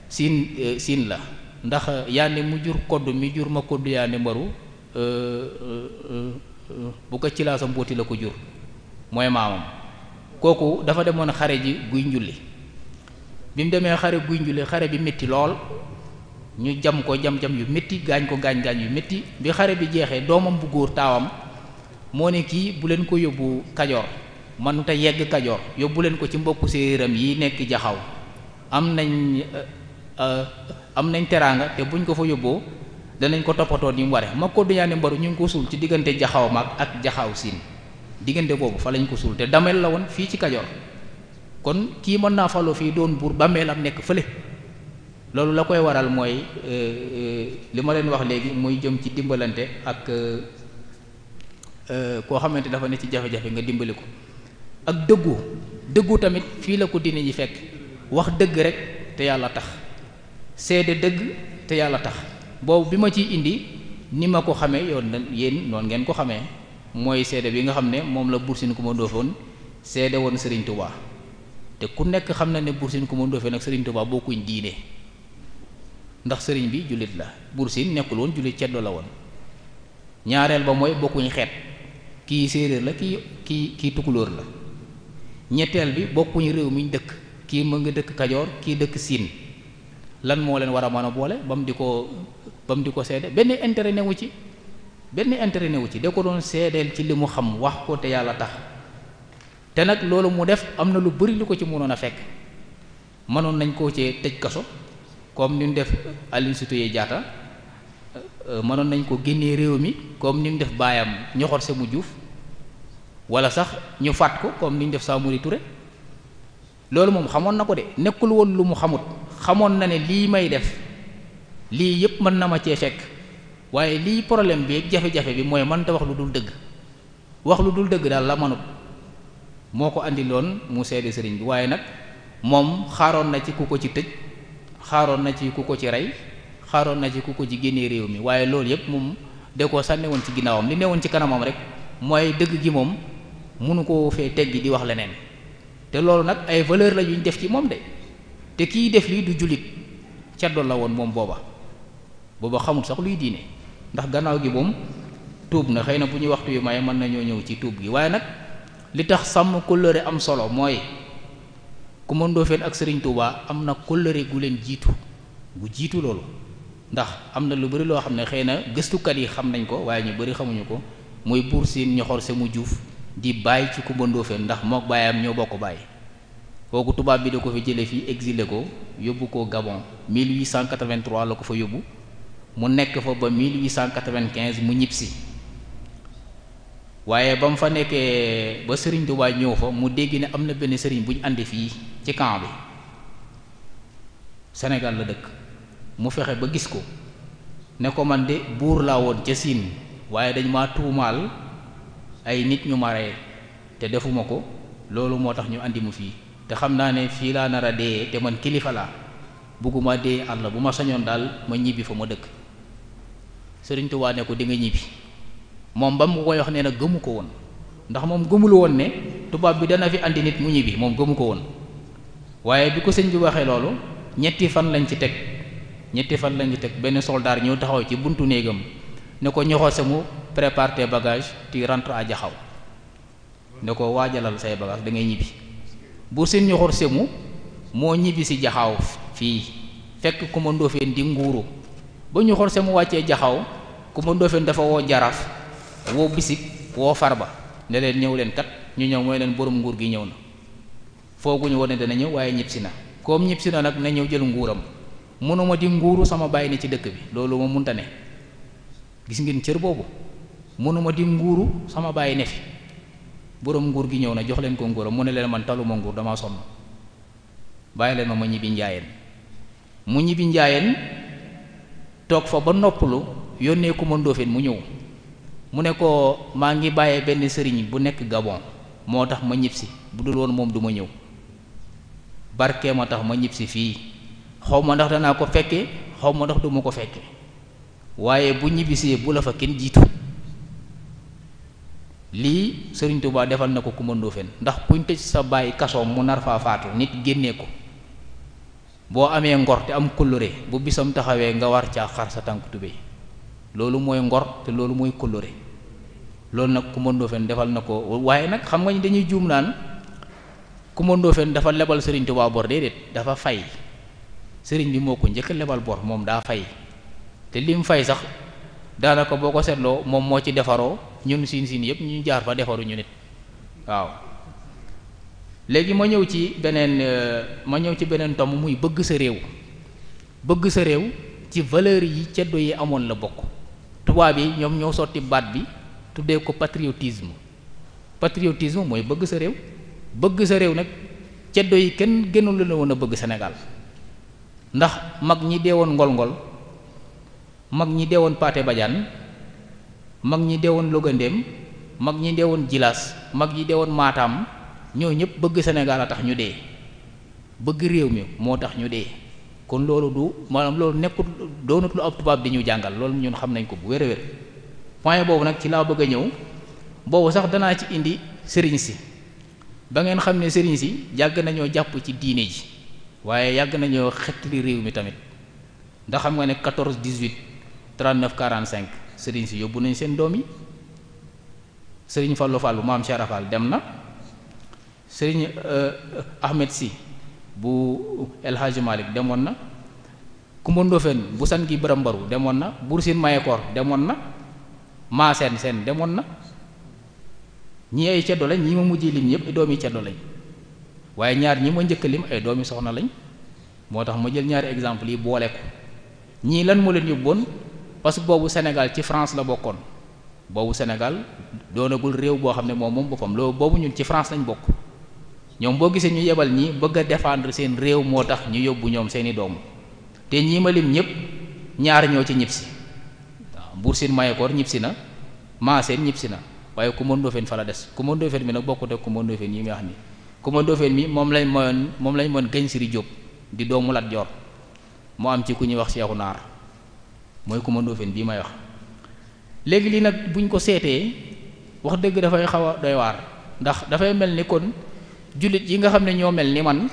siin la ndax yaande mu jur koddu mi jur ma koddu yaande mbaru bu ko ci laa sa mbóoti la ko jur mooy maamam kooku dafa demoon xare ji guy njulli bi mu demee xare guy njulli xare bi métti lool ñu jam ko jam-jam yu métti gaañ ko gaañ-gaañ yu métti bi xare bi jeexee doomam bu góor taawam moo ne kii bu leen ko yóbbu Kajoor mënuta yegg Kajoor yóbbu leen ko ci mbokku séeréeram yi nekk Jaxaw am nañ teraanga te buñ ko fa yóbboo danañ ko toppatoo ni mu ware ma ko duñaane mbaru ñu ngi ko suul ci diggante Jaxaw mag ak Jaxaw Siin diggante boobu fa lañ ko suul te dameel la woon fii ci Kajoor kon kii mën naa faloo fii doon buur bàmmeelam nekk fële loolu la koy waral mooy li ma leen wax léegi muy jëm ci dimbalante ak koo xamante dafa ne ci jafe-jafe nga dimbali ko ak dëggu tamit fii la ko diine ji fekk wax dëgg rek te yàlla tax seede dëgg te yàlla tax boobu bi ma ciy indi ni ma ko xamee yéen noonu ngeen ko xamee mooy seede bi nga xam ne moom la Buur Siin Kumba Ndoofeen seede woon Serigne Touba te ku nekk xam na ne Buur Siin Kumba Ndoofeen ak Serigne Touba bokkuñ diine ndax sëriñ bi jullit la Buur Siin nekkul woon jullit ceddo la woon ñaareel ba mooy bokkuñ xeet kii séeréer la kii tukulóor la ñetteel bi bokkuñ réew mi ñu dëkk kii mu nga dëkk Kajoor kii dëkk Siin lan moo leen war a mën a boole ba mu di ko seede benn intérêt newu ci da ko doon seedeel ci li mu xam wax ko te yàlla tax te nag loolu mu def am na lu bari lu ko ci mënoon a fekk mënoon nañ koo cee tëj kaso comme ni mu def Aline Sitoé Diatta mënoon nañ ko génnee réew mi comme ni mu def baayam Ñoxor Sémou Diouf wala sax ñu faat ko comme ni ñu def Samori Touré loolu moom xamoon na ko de nekkul woon lu mu xamut xamoon na ne lii may def lii yépp mën na ma cee fekk waaye lii problème bi jafe-jafe bi mooy mënta wax lu dul dëgg wax lu dul dëgg daal la manut moo ko andi loon mu seede sëriñ bi waaye nag moom xaaroon na ci ku ko ci tëj xaaroon na ci ku ko ci rey xaaroon na ci ku ko ci génnee réew mi waaye loolu yépp moom de koo sànne woon ci ginnaawam li ne woon ci kanamam rek mooy dëgg gi moom mënu koo fee teggi di wax leneen te loolu nag ay valeur la yuñ def ci moom de te kii def lii du jullit ceddo la woon moom booba xamul sax luy diine ndax gannaaw gi moom tuub na xëy na bu ñuy waxtu yu may mën nañoo ñëw ci tuub gi waaye nag li tax sàmm kóllëre am solo mooy Kumba Ndoofeen ak Serigne Touba am na kóllëre gu leen jiitu loolu ndax am na lu bari loo xam ne xëy na gëstukat yi xam nañ ko waaye ñu bari xamuñu ko muy Buur Siin Ñoxor Sémou Diouf di bàyyi ci Kumba Ndoofeen ndax mook baayam ñoo bokk bàyyi kooku tubaab bi da ko fi jële fii exilé ko yóbbu ko Gabon 1883 la ko fa yóbbu mu nekk fa ba 1895 mu ñibbisi waaye ba mu fa nekkee ba Serigne Touba ñëw fa mu dégg ne am na benn sëriñ bu ñu àndi fii ci camp bi Sénégal la dëkk mu fexe ba gis ko ne ko man de buur laa woon ca Siin waaye dañ ma tuumaal ay nit ñu ma rey te defuma ko loolu moo tax ñu andi mu fii te xam naa ne fii laa nar a dee te man kilifa laa bugguma dee àll bu ma sañoon daal ma ñibbi fa ma dëkk. Sëriñ Tuubaa ne ko di nga ñibbi moom ba mu koy wax nee na gëmu ko woon ndax moom gëmul woon ne tubaab bi dana fi andi nit mu ñibbi moom gëmu ko woon waaye bi ko sëñ bi waxee loolu ñetti fan lañ ci teg benn soldat ñëw taxaw ci buntu néegam ne ko ñoxo sa mu prépare tes bagages tu rentres à Jaxaw ne ko waajalal say bagages da ngay ñibbi. Buur Sine ñoxor semu moo ñibbi si Jaxaw fii fekk Kumba Ndoofeen di nguuru ba ñoxor semu wàccee Jaxaw Kumba Ndoofeen dafa woo jaraaf woo bisik woo Farba ne leen ñëw leen kat ñu ñëw mooy leen borom nguur gi ñëw na fooguñu woon ne dana ñëw waaye ñibbisi na comme ñibbisi na nag na ñëw jël nguuram mënuma di nguuru sama bàyyi ne ci dëkk bi loolu ma munta ne gis ngeen cër boobu mënuma di nguuru sama bàyyi ne fi borom nguur gi ñëw na jox leen ko nguuram mu ne leen man taluma nguur damaa sonn bàyyi leen ma ñibbi njaayeen mu ñibbi njaayeen toog fa ba noppalu yónnee Kumba Ndoofeen mu ñëw mu ne ko maa ngi bàyyee benn sëriñ bu nekk Gabon moo tax ma ñibbisi bu dul woon moom du ma ñëw barke ma tax ma ñibbisi fii xaw ma ndax danaa ko fekke xaw ma ndax du ma ko fekke waaye bu ñibbisee bu la fa kenn jiitu lii Sëriñ Tuubaa defal na ko Kumba Ndoofeen ndax kuñ tëj sa bàyyi kasoom mu nar faa faatu nit génnee ko boo amee ngor te am kóllëre bu bisam taxawee nga war caa xar sa tànk tubéy loolu mooy ngor te loolu mooy kóllëre loolu nag Kumba Ndoofeen defal na ko waaye nag xam nga ni dañuy juum naan Kumba Ndoofeen dafa lebal Sëriñ Tuubaa bor déedéet dafa fay sëriñ bi moo ko njëkk lebal bor moom daa fay te lim fay sax daanaka boo ko seetloo moom moo ci defaroo ñun siin yëpp ñu jaar fa defaru ñu nit waaw. léegi ma ñëw ci beneen tomb muy bëgg sa réew ci valeur yi ceddo yi amoon la bokk tubaab yi ñoom ñoo sotti baat bi tuddee ko patriotisme mooy bëgg sa réew nag ceddo yi kenn gënul la woon a bëgg Sénégal ndax mag ñi deewoon ngol-ngol mag ñi deewoon Paate Badiane mag ñi deewoon Logandem mag ñi deewoon Jilaas mag ñi deewoon Matam ñoo ñëpp bëgg Sénégal a tax ñu dee bëgg réew mi moo tax ñu dee kon loolu du maanaam loolu nekkul doonut lu ab tubaab di ñu jàngal loolu ñun xam nañ ko bu wér a wér point boobu nag ci laa bëgg a ñëw boobu sax danaa ci indi sëriñ si ba ngeen xam ne sëriñ si yàgg nañoo jàpp ci diine ji waaye yàgg nañoo xettali réew mi tamit ndax xam nga ne 14 18 39 45 sëriñ si yóbbu nañ seen doom yi sëriñ Fallou Fall bu maam Cheikh Fall dem na sëriñ Ahmed Sy bu El Hadji Malick demoon na Kumba Ndoofeen bu san gi Biram Mbaru demoon na Buur Siin Mayekoor demoon na maa seen demoon na ñii ay ceddo lañ ñi ma mujjee lim ñëpp ay doomi ceddo lañ waaye ñaar ñi ma njëkk lim ay doomi soxna lañ moo tax ma jël ñaari exemple yi boole ko ñii lan moo leen yóbboon parce que boobu Sénégal ci France la bokkoon boobu Sénégal doonagul réew boo xam ne moom boppam loolu boobu ñun ci France lañ bokk ñoom boo gisee ñu yebal ñi bëgg a défendre seen réew moo tax ñu yóbbu ñoom seeni doom te ñii ma lim ñëpp ñaar ñoo ci ñibbisi waaw Buur Siin Mayekoor ñibbisi na maa seen ñibbisi na waaye Kumba Ndoofeen fa la des Kumba Ndoofeen mi nag bokkut ak Kumba Ndoofeen yi muy wax ni Kumba Ndoofeen mi moom lañ mën Gañ Siri Jóob di doomu Lat Joor mu am ci ku ñuy wax Seexu Naar mooy Kumba Ndoofeen bii may wax léegi lii nag buñ ko seetee wax dëgg dafay xaw a doy waar ndax dafay mel ni kon jullit yi nga xam ne ñoo mel ni man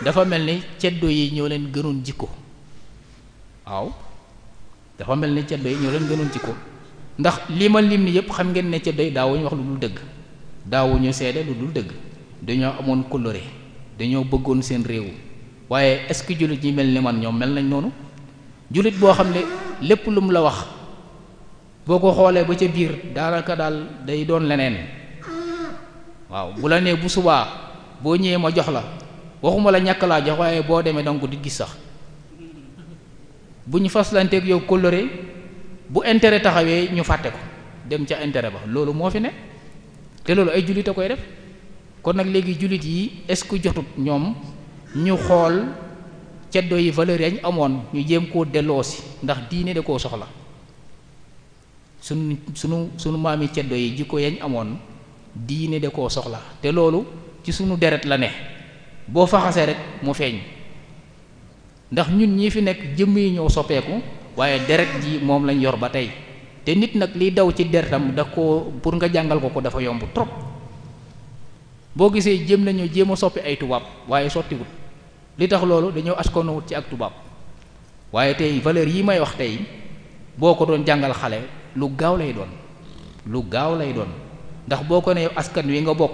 dafa mel ni ceddo yi ñoo leen gënoon jikko waaw dafa mel ni ceddo yi ñoo leen gënoon jikko ndax lii ma lim ni yëpp xam ngeen ne ceddo yi daawuñu wax lu dul dëgg daawuñu seede lu dul dëgg dañoo amoon kóllëre dañoo bëggoon seen réew waaye est-ce que jullit ñi mel ni man ñoom mel nañ noonu jullit boo xam ne lépp lu mu la wax boo ko xoolee ba ca biir daanaka daal day doon leneen waaw bu la nee bu subaa boo ñëwee ma jox la waxuma la ñàkk laa jox waaye boo demee donc di gis sax bu ñu faslanteeg yow kóllëre bu intérêt taxawee ñu fàtte ko dem ca intérêt ba loolu moo fi ne te loolu ay jullit a koy def kon nag léegi jullit yi est-ce que jotut ñoom ñu xool ceddo yi valeur yañ amoon ñu jéem koo delloosi ndax diine da koo soxla sunu maami ceddo yi jikko yañ amoon diine da koo soxla te loolu ci sunu deret la ne boo faxasee rek mu feeñ ndax ñun ñii fi nekk jëmm yi ñoo soppeeku waaye deret ji moom lañ yor ba tey te nit nag liy daw ci deretam da ko pour nga jàngal ko dafa yomb trop boo gisee jëm nañu jéem a soppi ay tubaab waaye sottiwut li tax loolu dañoo askanawut ci ak tubaab waaye tey valeur yi may wax tey boo ko doon jàngal xale lu gaaw lay doon lu gaaw lay doon ndax boo ko ne askan wi nga bokk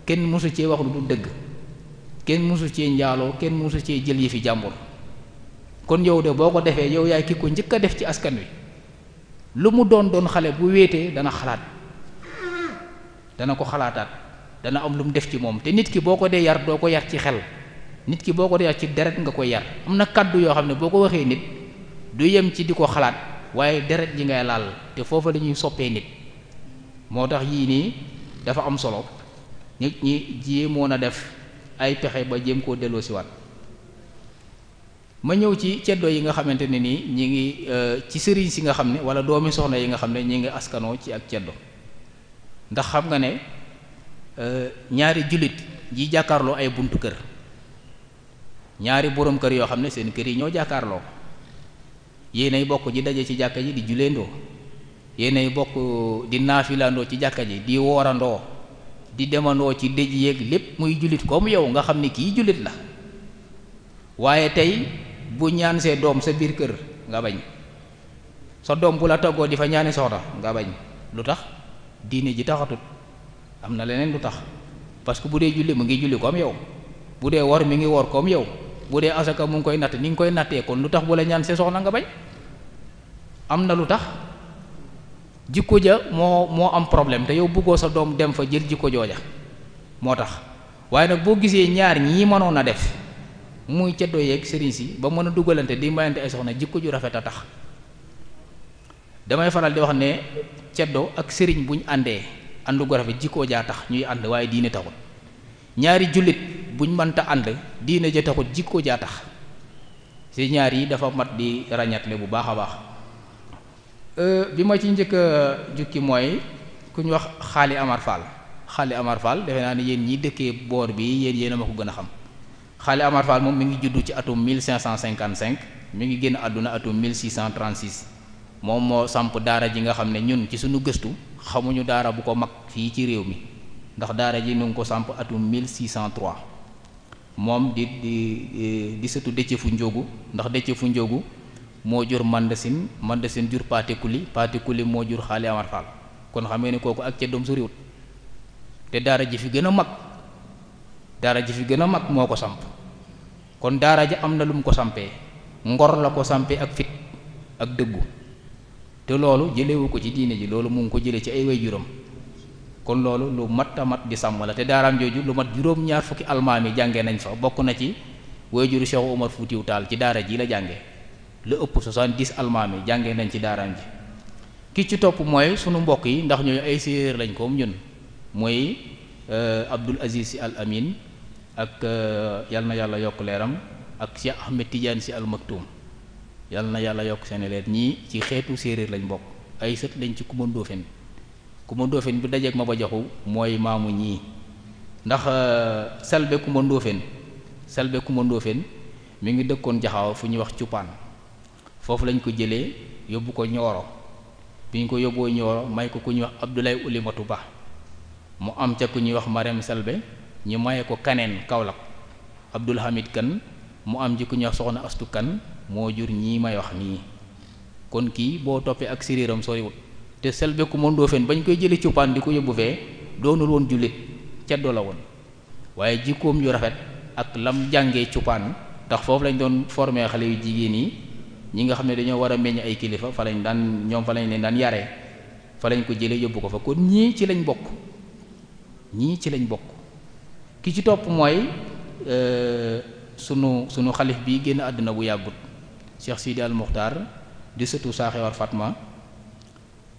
kenn mësu cee wax lu du dëgg kenn mësu cee njaaloo kenn mësu cee jël yi fi jàmbur kon yow de boo ko defee yow yaay ki ko njëkk a def ci askan wi lu mu doon xale bu wéetee dana xalaat dana ko xalaataat dana am lu mu def ci moom te nit ki boo ko dee yar doo ko yar ci xel nit ki boo ko dee yar ci deret nga koy yar am na kàddu yoo xam ne boo ko waxee nit du yem ci di ko xalaat waaye deret ji ngay laal te foofa la ñuy soppee nit moo tax yii nii dafa am solo nit ñi jéemoon a def ay pexe ba jéem koo delloo siwaat ma ñëw ci ceddo yi nga xamante ne nii ñi ngi ci sëriñ si nga xam ne wala doomi soxna yi nga xam ne ñi ngi askanoo ci ak ceddo ndax xam nga ne ñaari jullit yi jàkkaarloo ay buntu kër ñaari boroom kër yoo xam ne seen kër yi ñoo jàkkaarloo yéenay bokk ji daje ci jàkka ji di juleendoo yéenay bokk di naafilandoo ci jàkka ji di woorandoo di demandoo ci dëj yéeg lépp muy jullit comme yow nga xam ne kii jullit la waaye tey bu ñaan see doom sa biir kër nga bañ sa doom bu la toggoo di fa ñaani soxna nga bañ lu tax diine ji taxatut am na leneen lu tax parce que bu dee julli mu ngi julli comme yow bu dee wor mi ngi wor comme yow bu dee asaka mu ngi koy natt ni nga koy nattee kon lu tax bu la ñaan see soxna nga bañ am na lu tax jikko ja moo am problème te yow bëggoo sa doom dem fa jël jikko jooja moo tax waaye nag boo gisee ñaar ñii mënoon a def muy ceddo yeeg sëriñ si ba mën a dugalante di mayante ay soxna jikko ju rafet a tax damay faral di wax ne ceddo ak sëriñ buñ àndee àndu gu rafet jikkoo jaa tax ñuy ànd waaye diine taxut ñaari jullit buñ mënta ànd diine ja taxut jikkoo jaa tax si ñaar yi dafa mat di ràññatle bu baax a baax bi ma ci njëkk a jukki mooy ku ñu wax xaali Amar Fall defe naa ne yéen ñi dëkkee boor bi yéen a ma ko gën a xam xaali Amar Fall moom mi ngi juddu ci atum 1555 mi ngi génn àdduna atum 1636 moom moo samp daara ji nga xam ne ñun ci suñu gëstu xamuñu daara bu ko mag fii ci réew mi ndax daara ji nu ngi ko samp atum 1603 moom di sëtu Déthié Fou Ndiogou ndax Déthié Fou Ndiogou moo jur Mandasin jur Paate Kuli moo jur xaali Amar Fall kon xam ne kooku ak ca doom su réewut te daara ji fi gën a mag moo ko samp kon daara ji am na lu mu ko sampee ngor la ko sampee ak fit ak dëggu te loolu jëlewu ko ci diine ji loolu mu ngi ko jëlee ci ay waajuram kon loolu lu mat a mat di sàmm la te daaraam jooju lu mat juróom-ñaar fukki almaam yi jàngee nañ fa bokk na ci waajuru Cheikh Omar Foutiou Tall ci daara ji la jàngee lu ëpp 70 almaam yi jàngee nañ ci daaraam ji ki ci topp mooy sunu mbokk yi ndax ñooy ay séeréer lañ koom ñun mooy Abdul Aziz Sy Al Amin ak yal na yàlla yokk leeram ak Cheikh Ahmed Tidiane Sy Al Maktoum yal na yàlla yokk seen leer ñii ci xeetu séeréer lañ bokk ay sët lañ ci Kumba Ndóofeen bi dajeeg ma ba jaxu mooy maamu ñii ndax Selbe Kumba Ndóofeen mi ngi dëkkoon jaxaaw fu ñuy wax Cupaan foofu lañ ko jëlee yóbbu ko Ñooro bi ñu ko yóbboo Ñooro may ko ku ñuy wax Abdoulaye Oulimatu Ba mu am ca ku ñuy wax Marème Selbe ñu maye ko Kaneen Kaolack Abdoul Hamid Kan mu am ji ku ñuy wax Soxna Astu Kan moo jur ñii may wax nii kon kii boo toppee ak siriiram soriwut te Selbe Kumba Ndóofeen bañ koy jëlee Cupaan di ko yóbbu fee doonul woon jullit ceddo la woon waaye jikkoom yu rafet ak lam jàngee Cupaan ndax foofu lañ doon formé xale yu jigéen yi ñi nga xam ne dañoo war a meññ ay kilifa fa lañ leen daan yaree fa lañ ko jëlee yóbbu ko fa kon ñii ci lañ bokk ki ci topp mooy sunu xalif bi génn àdduna bu yàggut Cheikh Sidi Al Muxtaar di sëtu Saaxewar Fatma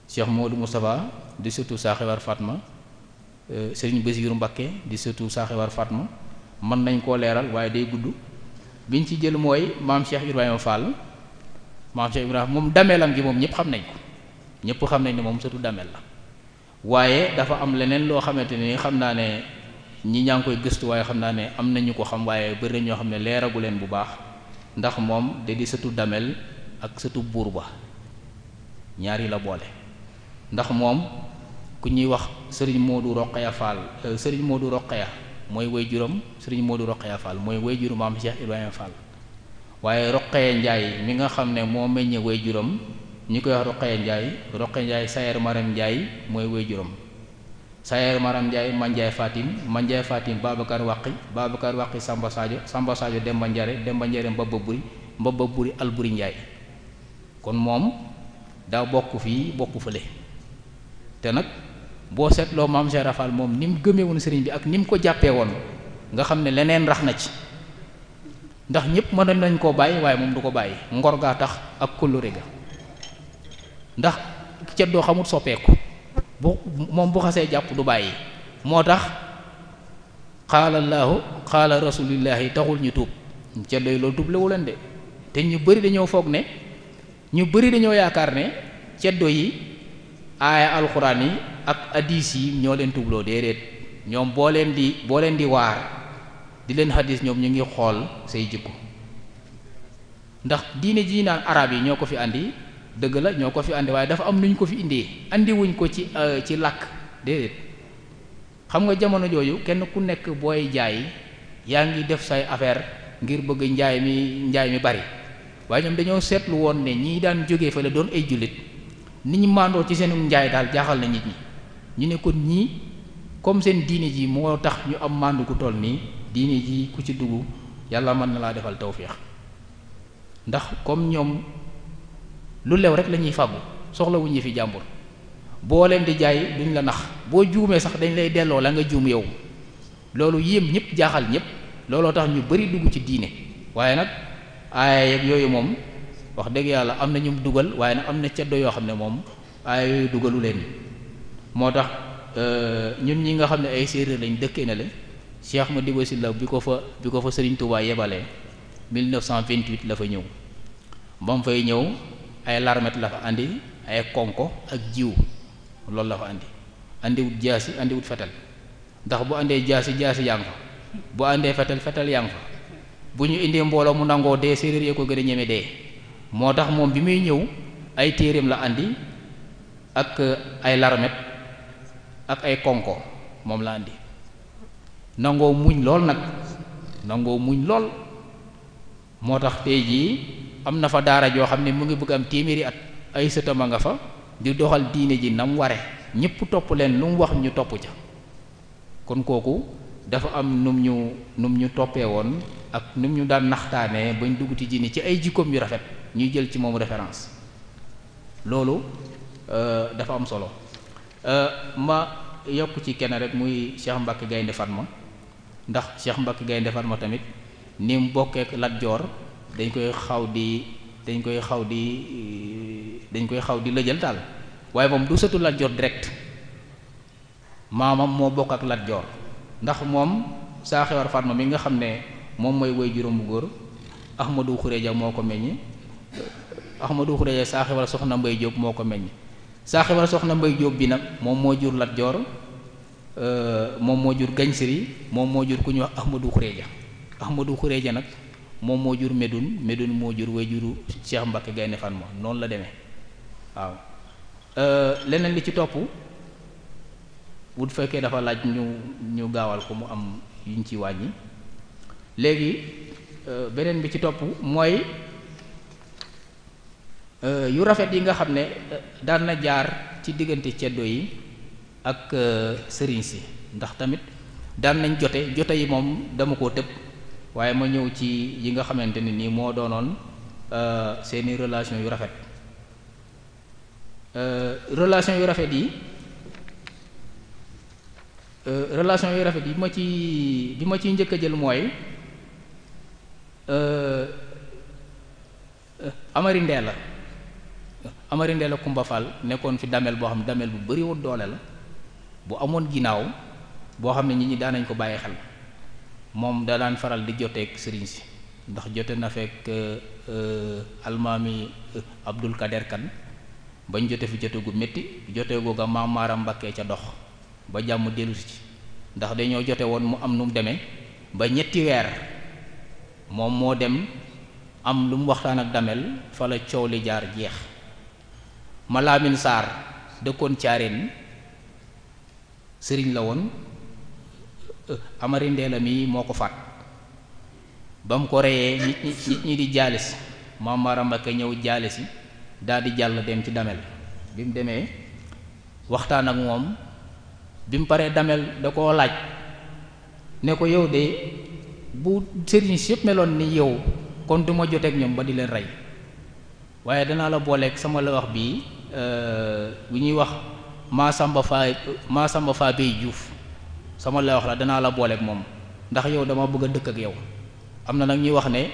Cheikh Modou Moustapha di sëtu Saaxewar Fatma Serigne Bassirou Mbacké di sëtu Saaxewar Fatma mën nañ koo leeral waaye day gudd biñ ci jël mooy maam Cheikh Ibrahima Fall maam Cheikh Ibrahima moom dameelam gi moom ñëpp xam nañ ne moom sëtu dameel la waaye dafa am leneen loo xamante ni xam naa ne ñi ñaa ngi koy gëstu waaye xam naa ne am na ñu ko xam waaye bëri na ñoo xam ne leeragu leen bu baax ndax moom da di sëtu Damel ak sëtu buur ba ñaar yi la boole ndax moom ku ñuy wax sëriñ Modou Rokhaya Fall sëriñ Modou Rokhaya mooy waajuram sëriñ Modou Rokhaya Fall mooy waajuru maam Cheikh Ibrahima Fall waaye Rokhaya Ndiaye mi nga xam ne moo meññe waajuram ñi koy wax Rokhaya Ndiaye Sayer Maram Ndiaye mooy waajuram Sayer Maram Ndiaye Mandiaye Fatim Babacar Waqi Samba Sadio Demba Ndiare Mbabba Buri Alburi Ndiaye kon moom daa bokk fii bokk fële te nag boo seetloo maam Cheikh Rafal moom ni mu gëmee woon sëriñ bi ak ni mu ko jàppee woon nga xam ne leneen rax na ci ndax ñëpp mënoon nañ koo bàyyi waaye moom du ko bàyyi ngor gaa tax ak kóllëre ga ndax ceddoo xamut soppeeku moom bu xasee jàpp du bàyyi moo tax xaala llaahu xaala rasulillahi taxul ñu tuub ceddo yi loolu tuub lewu leen de te ñu bari dañoo foog ne ñu bari dañoo yaakaar ne ceddo yi aaya alxuraan yi ak hadis yi ñoo leen tuubloo déedéet ñoom boo leen di waar di leen hadis ñoom ñu ngi xool say jikko ndax diine ji naan arab yi ñoo ko fi andi dëgg la ñoo ko fi andi waaye dafa am nuñ ko fi indee andi wuñ ko ci làkk déedéet xam nga jamono jooju kenn ku nekk booy jaay yaa ngi def say affaire ngir bëgg njaay mi bari waaye ñoom dañoo seetlu woon ne ñii daan jógee fa la doon ay jullit ni ñu màndoo ci seenu njaay daal jaaxal na nit ñi ñu ne kon ñii comme seen diine ji moo tax ñu am màndu ku toll nii diine ji ku ci dugg yàlla mën na laa defal tawféex ndax comme ñoom lu lew rek la ñuy fàggu soxlawuñu fi jàmbur boo leen di jaay duñ la nax boo juumee sax dañ lay delloo la nga juum yow loolu yéem ñëpp jaaxal ñëpp looloo tax ñu bari dugg ci diine waaye nag aaya yeeg yooyu moom wax dëgg yàlla am na ñu dugal waaye nag am na ceddo yoo xam ne moom aaya yooyu dugalu leen moo tax ñun ñi nga xam ne ay séeréer lañ dëkkee na le Cheikh Madiba Sylla bi ko fa Serigne Touba yebalee 1928 la fa ñëw ba mu fay ñëw ay larmet la fa andi ay konko ak jiw loolu la fa andi andiwut jaasi andiwut fetal ndax bu andee jaasi yaa ngi fa bu andee fetal yaa ngi fa bu ñu indee mbooloo mu nangoo dee séeréer yee ko gën a ñeme dee moo tax moom bi muy ñëw ay téereem la andi ak ay larmet ak ay konko moom la andi nangoo muñ lool nag moo tax tey jii am na fa daara joo xam ne mu ngi bëgg am téeméeri at ay sëtam a nga fa di doxal diine ji na mu ware ñépp topp leen lu mu wax ñu topp ca kon kooku dafa am num ñu toppee woon ak num ñu daan naxtaanee bañ dugg ci diine ci ay jikkoom yu rafet ñuy jël ci moom référence loolu dafa am solo ma yokk ci kenn rek muy Cheikh Mbacke Gaynde Fatma ndax Cheikh Mbacke Gaynde Fatma tamit ni mu bokkeek Lat Joor dañ koy xaw di lëjal daal waaye moom du sëtu Lat Joor direct maamam moo bokk ak Lat Joor ndax moom saa xewar Fatma mi nga xam ne moom mooy woy juróom bu góor Ahmadou Xureja moo ko meññ Ahmadou Xureja saa xewar soxna Mbay Jóob moo ko meññ saa xewar soxna Mbay Jóob bi nag moom moo jur Lat Joor moom moo jur Gañ Siri moom moo jur ku ñuy wax Ahmadou Xureja nag moom moo jur Medun moo jur way juru Cheikh Mbacke Gaynde Fatma noonu la demee waaw leneen li ci topp bu fekkee dafa laaj ñu gaawal ko mu am yuñ ci wàññi léegi beneen bi ci topp mooy yu rafet yi nga xam ne daan na jaar ci diggante ceddo yi ak sëriñ si ndax tamit daan nañ jote yi moom dama koo tëb waaye ma ñëw ci yi nga xamante ne nii moo doonoon seeni relation yu rafet relation yu rafet yi bi ma ci njëkk a jël mooy Amari Ndeela Kumba Fall nekkoon fi damel boo xam ne damel bu bari woon doole la bu amoon ginnaaw boo xam ne nit ñi daan nañ ko bàyyi xel moom da daan faral di joteeg sëriñ si ndax jote na fekk almaami Abdul Kader Kan bañ jote fi jote gu métti jote googa maam Maaram Mbakke ca dox ba jàmm dellusi ci ndax dañoo jote woon mu am nu mu demee ba ñetti weer moom moo dem am lu mu waxtaan ak Damel fa la coow li jaar jeex. ma Laamin Saar dëkkoon Caareen sëriñ la woon Amari Ndeela mi moo ko faat ba mu ko reyee nit ñi di jaale si Maam Maaram Mbakke ñëw jaale si daal di jàll dem ci Damel bi mu demee waxtaan ak moom bi mu paree Damel da koo laaj ne ko yow de bu sëriñ si yëpp meloon ni yow kon du ma joteeg ñoom ba di leen rey waaye danaa la booleeg sama la wax bii bu ñuy wax Maasamba Faa Bay Juuf sama la wax la danaa la booleeg moom ndax yow dama bëgg a dëkk ak yow. am na nag ñuy wax ne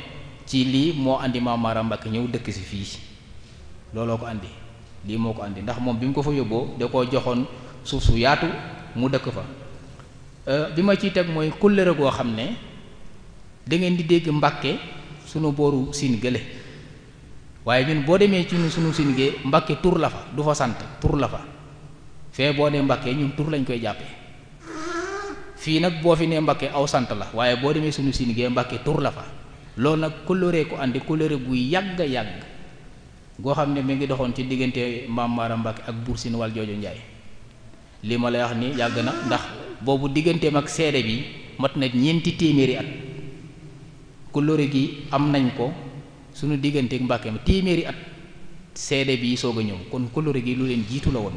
ci lii moo andi Maam Maaram Mbakke ñëw dëkk si fii looloo ko andi lii moo ko andi ndax moom bi mu ko fa yóbboo da koo joxoon suuf su yaatu mu dëkk fa. bi ma ciy teg mooy kóllëre goo xam ne da ngeen di dégg Mbàkke sunu booru siin gële waaye ñun boo demee ci sunu siin gee Mbàkke tur la fa du fa sant tur la fa fee boo nee Mbàkke ñun tur lañ koy jàppee fii nag boo fi nee Mbàkke aw sant la waaye boo demee sunu siin gee Mbàkke tur la fa loolu nag kóllëre ko andi kóllëre gu yàgg yàgg goo xam ne mi ngi doxoon ci diggante Maam Maaram Mbakke ak Buur Siin Wal Joojo Njaay li ma lay wax ni yàgg na ndax boobu digganteem ak seede bi mat na 4 téeméeri at kóllëre gi am nañ ko sunu digganteek Mbàkke ma téeméeri at seede bi soog a ñëw kon kóllëre gi lu leen jiitu la woon.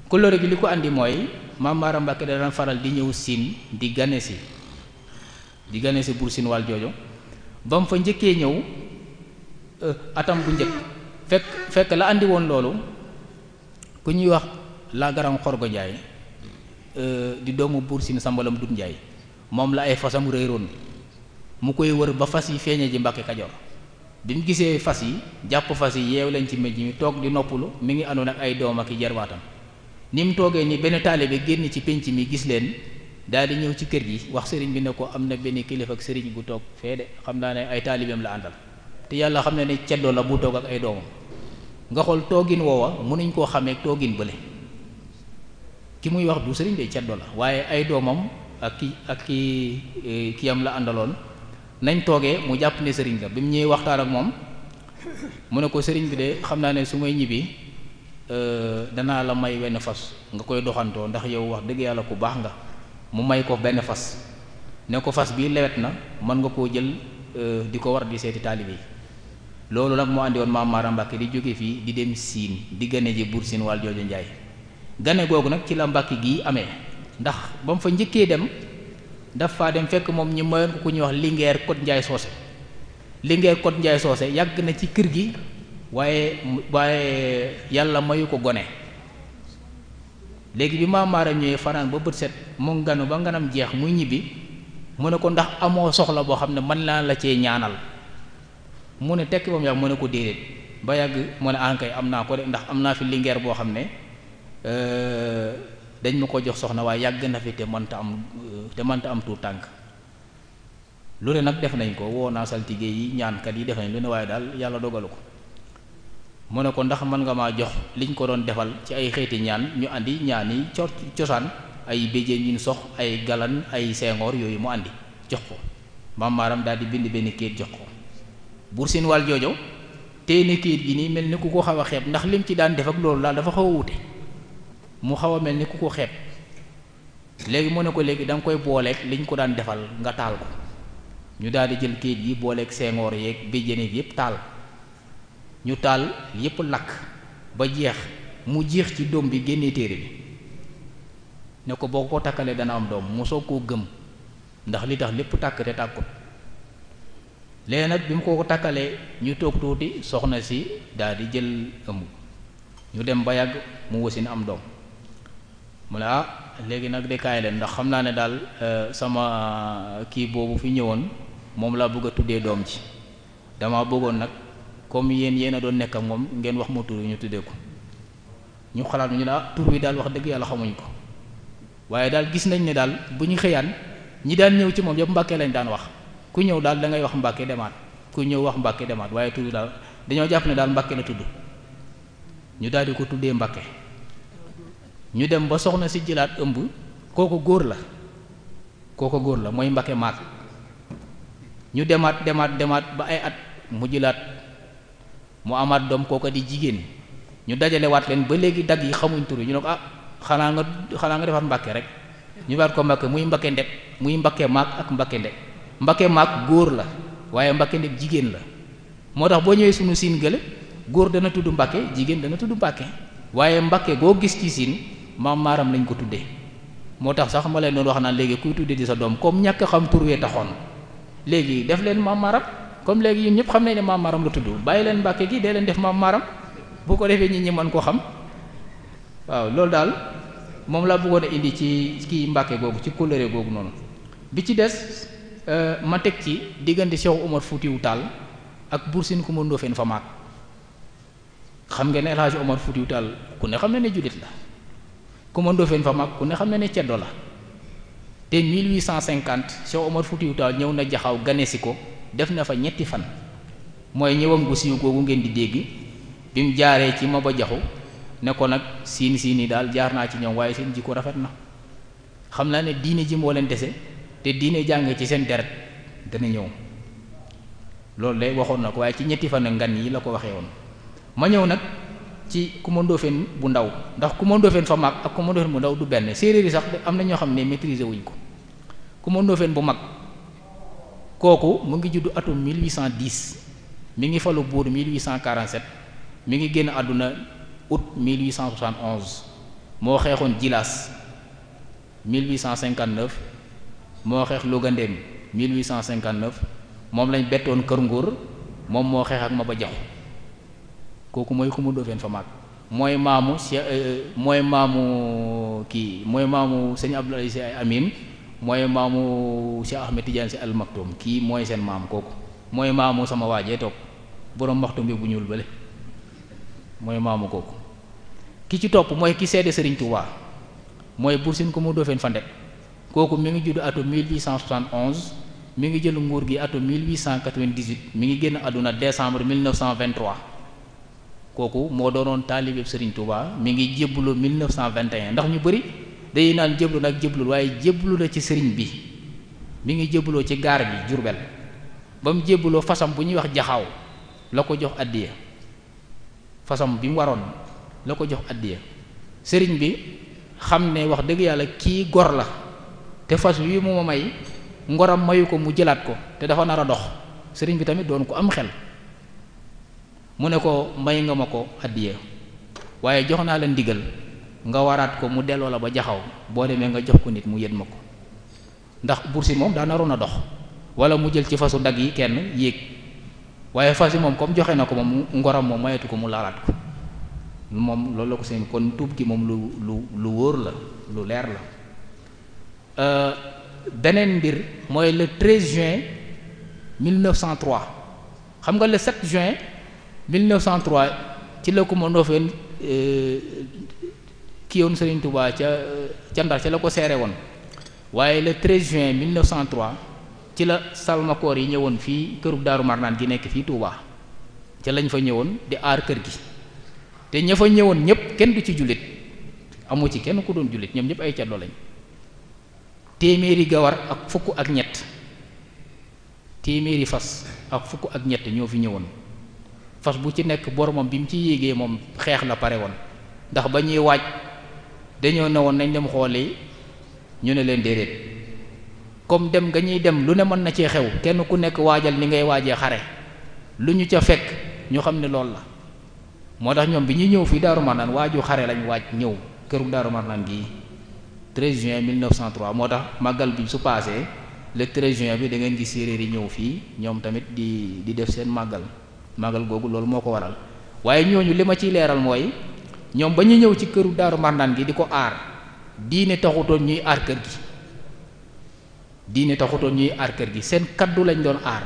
kóllëre gi li ko andi mooy Maam Maaram Mbakke da daan faral di ñëw siin di gane si Buur Siin Wal Joojo ba mu fa njëkkee ñëw atam bu njëkk fekk la andi woon loolu ku ñuy wax la Garam Xorgo Njaay di doomu Buur Siin Sambalam Dut Njaay moom la ay fasam réeroon mu koy wër ba fas yi feeñe ji Mbàkke Kajoor bi mu gisee fas yi jàpp fas yi yeew leen ci mejj mi toog di noppalu mi ngi àndoon ak ay doom ak i jarwaatam ni mu toogee ni benn taalibe génn ci pénc mi gis leen daal di ñëw ci kër gi wax sëriñ bi ne ko am na benn kilifa ak sëriñ bu toog fee de xam naa ne ay taalibeem la àndal te yàlla xam ne ne ceddoo la bu toog ak ay doomam nga xool toogin woowa mënuñ koo xamee toogin bële ki muy wax du sëriñ de ceddoo la waaye ay doomam ak ki am la àndaloon nañ toogee mu jàpp ne sëriñ la bi mu ñëwee waxtaan ak moom mu ne ko sëriñ bi de xam naa ne su may ñibbi danaa la may wenn fas nga koy doxantoo ndax yow wax dëgg yàlla ku baax nga mu may ko benn fas ne ko fas bii lewet na mën nga koo jël di ko war di seeti taalibe yi loolu nag moo andi woon Maam Maaram Mbakke di jóge fii di dem siin di gane ji Buur Siin Wal Joojo Njaay gane googu nag ci la Mbàkke gii amee ndax ba mu fa njëkkee dem dafa dem fekk moom ñi mayoon ko ku ñuy wax Linguère Code Njaay Soose Linguère Code Njaay Soose yàgg na ci kër gi waaye yàlla mayu ko gone léegi bi Maam Maaram ñëwee fanaan ba bët set mu nganu ba nganam jeex muy ñibbi mu ne ko ndax amoo soxla boo xam ne mën naa la cee ñaanal mu ne tekk ba mu yàgg mu ne ko déedéet ba yàgg mu ne ankay am naa ko de ndax am naa fi Linguère boo xam ne dañ ma ko jox soxna waaye yàgg na fi te mënta am tuut tànk lu ne nag def nañ ko woo naa saltige yi ñaankat yi def nañ lu ne waaye daal yàlla dogalu ko mu ne ko ndax mën nga maa jox liñ ko doon defal ci ay xeeti ñaan ñu andi ñaan yi cosaan ay béjjén yu ñu sox ay galan ay sengoor yooyu mu andi jox ko Maam Maaram daal di bind benn kayit jox ko Buur Siin Wal Joojo téye ne kayit gi nii mel ni ku ko xaw a xeeb ndax lim ci daan def ak loolu daal dafa xaw a wute mu xaw a mel ni ku ko xeeb léegi mu ne ko léegi da nga koy booleeg liñ ko daan defal nga taal ko ñu daal di jël kayit gi booleeg sengoor yeeg béjjén yépp taal ñu taal yépp lakk ba jeex mu jeex ci doom bi génnee téere bi ne ko boo ko takkalee dana am doom mu soog koo gëm ndax li tax lépp tàkk te tàkkut léegi nag bi mu ko takkalee ñu toog tuuti soxna si daal di jël ëmb ñu dem ba yàgg mu wasin am doom mu ne léegi nag de kaay leen ndax xam naa ne daal sama kii boobu fi ñëwoon moom laa bëgg a tuddee doom ji dama bëggoon nag comme yéen a doon nekk ak moom ngeen wax ma tur yi ñu tuddee ko ñu xalaat ñu ne tur wi daal wax dëgg yàlla xamuñ ko waaye daal gis nañ ne daal bu ñu xëyaan ñi daan ñëw ci moom yëpp Mbàkke lañ daan wax ku ñëw daal da ngay wax Mbàkke demaat ku ñëw wax Mbàkke demaat waaye tur wi daal dañoo jàpp ne daal Mbàkke la tudd ñu daal di ko tuddee Mbàkke ñu dem ba soxna si jëlaat ëmb kooku góor la kooko góor la mooy Mbakke maak ñu demaat ba ay at mu jëlaat mu amaat doom kooko di jigéen ñu dajalewaat leen ba léegi dagg yi xamuñ tur ñu ne ko xanaa nga defaat Mbakke rek ñu baat ko Mbakke muy Mbakke ndeb muy Mbakke maak ak Mbakke ndeb Mbakke maak góor la waaye Mbakke ndeb jigéen la moo tax boo ñëwee sunu siin gële góor dana tudd Mbakke jigéen dana tudd Mbakke waaye Mbakke goo gis ci siin maam maaram lañ ko tuddee moo tax sax ma leen doon wax naan léegi kuy tuddee di sa doom comme ñàkk xam tur wee taxoon léegi def leen maam maaram comme léegi yéen ñëpp xam nañ ne maam maaram la tudd bàyyi leen Mbakke gi dee leen def maam maaram bu ko defee ñi mën ko xam waaw loolu daal moom laa bëggoon a indi ci kii Mbakke googu ci kóllëre googu noonu bi ci des ma teg ci diggante Cheikh Omar Foutiyou Tall ak Buur Sine Coumba Ndoffène Famaak xam nga ne El Hadj Omar Foutiyou Tall ku ne xam na ne jullit la Coumba Ndoffène Famaak ku ne xam na ne ceddo la te 1850 Cheikh Omar Foutiyou Tall ñëw na jaxaw ganesi ko def na fa ñetti fan mooy ñëwam gu siiw googu ngeen di dégg bi mu jaaree ci Maba Jaxu ne ko nag siin yi daal jaar naa ci ñoom waaye seen jikko rafet na xam naa ne diine ji moo leen dese te diine jàng ci seen deret dana ñëw loolu de waxoon na ko waaye ci ñetti fan ngan yi la ko waxee woon ma ñëw nag ci Coumba Ndoffène bu ndaw ndax Coumba Ndoffène fa mag ak Coumba Ndoffène bu ndaw du benn séeréer yi sax am na ñoo xam ne maîtriser wuñ ko Coumba Ndoffène bu mag kooku mu ngi juddu atum 1810 mi ngi falu buur 1847 mi ngi génn àdduna août 1871 moo xeexoon Jilaas 1859 moo xeex Logandem 1859 moom lañ bettoon Kër Nguur moom moo xeex ak Maba Jaxu kooku mooy Coumba Ndoffène fa mag mooy maamu mooy maamu sëñ Abdoul Aziz Sy Amin mooy maamu Cheikh Ahmed Tidiane Sy Al Maktoum kii mooy seen maam kooku mooy maamu sama waajee toog boroom maxtum bi bu ñuul bële mooy maamu kooku ki ci topp mooy ki seede Serigne Touba mooy Buur Sine Coumba Ndoffène Fandeb kooku mi ngi judd atum 1871 mi ngi jël nguur gi atum 1898 mi ngi génn àdduna décembre 1923 kooku moo doonoon taalibeeb Serigne Touba mi ngi jébbalu 1921 ndax ñu bëri day naan jébbalu nag jébbalul waaye jébbalu la ci sëriñ bi mi ngi jébbaloo ci gaar bi Jurbel ba mu jébbaloo fasam bu ñuy wax jaxaaw la ko jox addiya fasam bi mu waroon la ko jox addiya sëriñ bi xam ne wax dëgg yàlla kii gor la te fas wi mu ma may ngoram mayu ko mu jëlaat ko te dafa nar a dox sëriñ bi tamit doon ko am xel mu ne ko may nga ma ko addiya waaye jox naa la ndigal nga waraat ko mu delloo la ba jaxaw boo demee nga jox ko nit mu yët ma ko ndax Buur Sine moom daa naroon a dox wala mu jël ci fasu dag yi kenn yéeg waaye fas yi moom comme joxe na ko moom ngoram moom mayatu ko mu laalaat ko moom loolu la ko seen kon tuub gi moom lu wóor la lu leer la beneen mbir mooy le 13 juin 1903 xam nga le 7 juin 1903 ci la Coumba Ndoffène ki yoon Serigne Touba ca Ndar ca la ko seere woon waaye le 13 juin 1903 ci la salmakoor yi ñëwoon fii kërug Daaru Marnaan gi nekk fii Touba ca lañ fa ñëwoon di aar kër gi te ña fa ñëwoon ñëpp kenn du ci jullit amu ci kenn ku doon jullit ñoom ñëpp ay ceddo lañ téeméeri gawar ak fukk ak ñett téeméeri fas ak fukk ak ñett ñoo fi ñëwoon fas bu ci nekk boromam bi mu ci yéegee moom xeex la pare woon ndax ba ñuy waaj dañoo ne woon nañ dem xooli ñu ne leen déedéet comme dem nga ñuy dem lu ne mën na cee xew kenn ku nekk waajal ni ngay waajee xare lu ñu ca fekk ñu xam ne loolu la moo tax ñoom bi ñuy ñëw fii Daaru Marnaan waaju xare lañ waaj ñëw këru Daaru Marnaan gii 13 juin 1903 moo tax màggal bi su paasee le 13 juin bi da ngeen gis séeréer yi ñëw fii ñoom tamit di def seen màggal googu loolu moo ko waral waaye ñooñu li ma ciy leeral mooy ñoom ba ñu ñëw ci këru Daaru Marnaan gi di ko aar diine taxutoon ñuy aar kër gi diine taxutoon ñuy aar kër gi seen kaddu lañ doon aar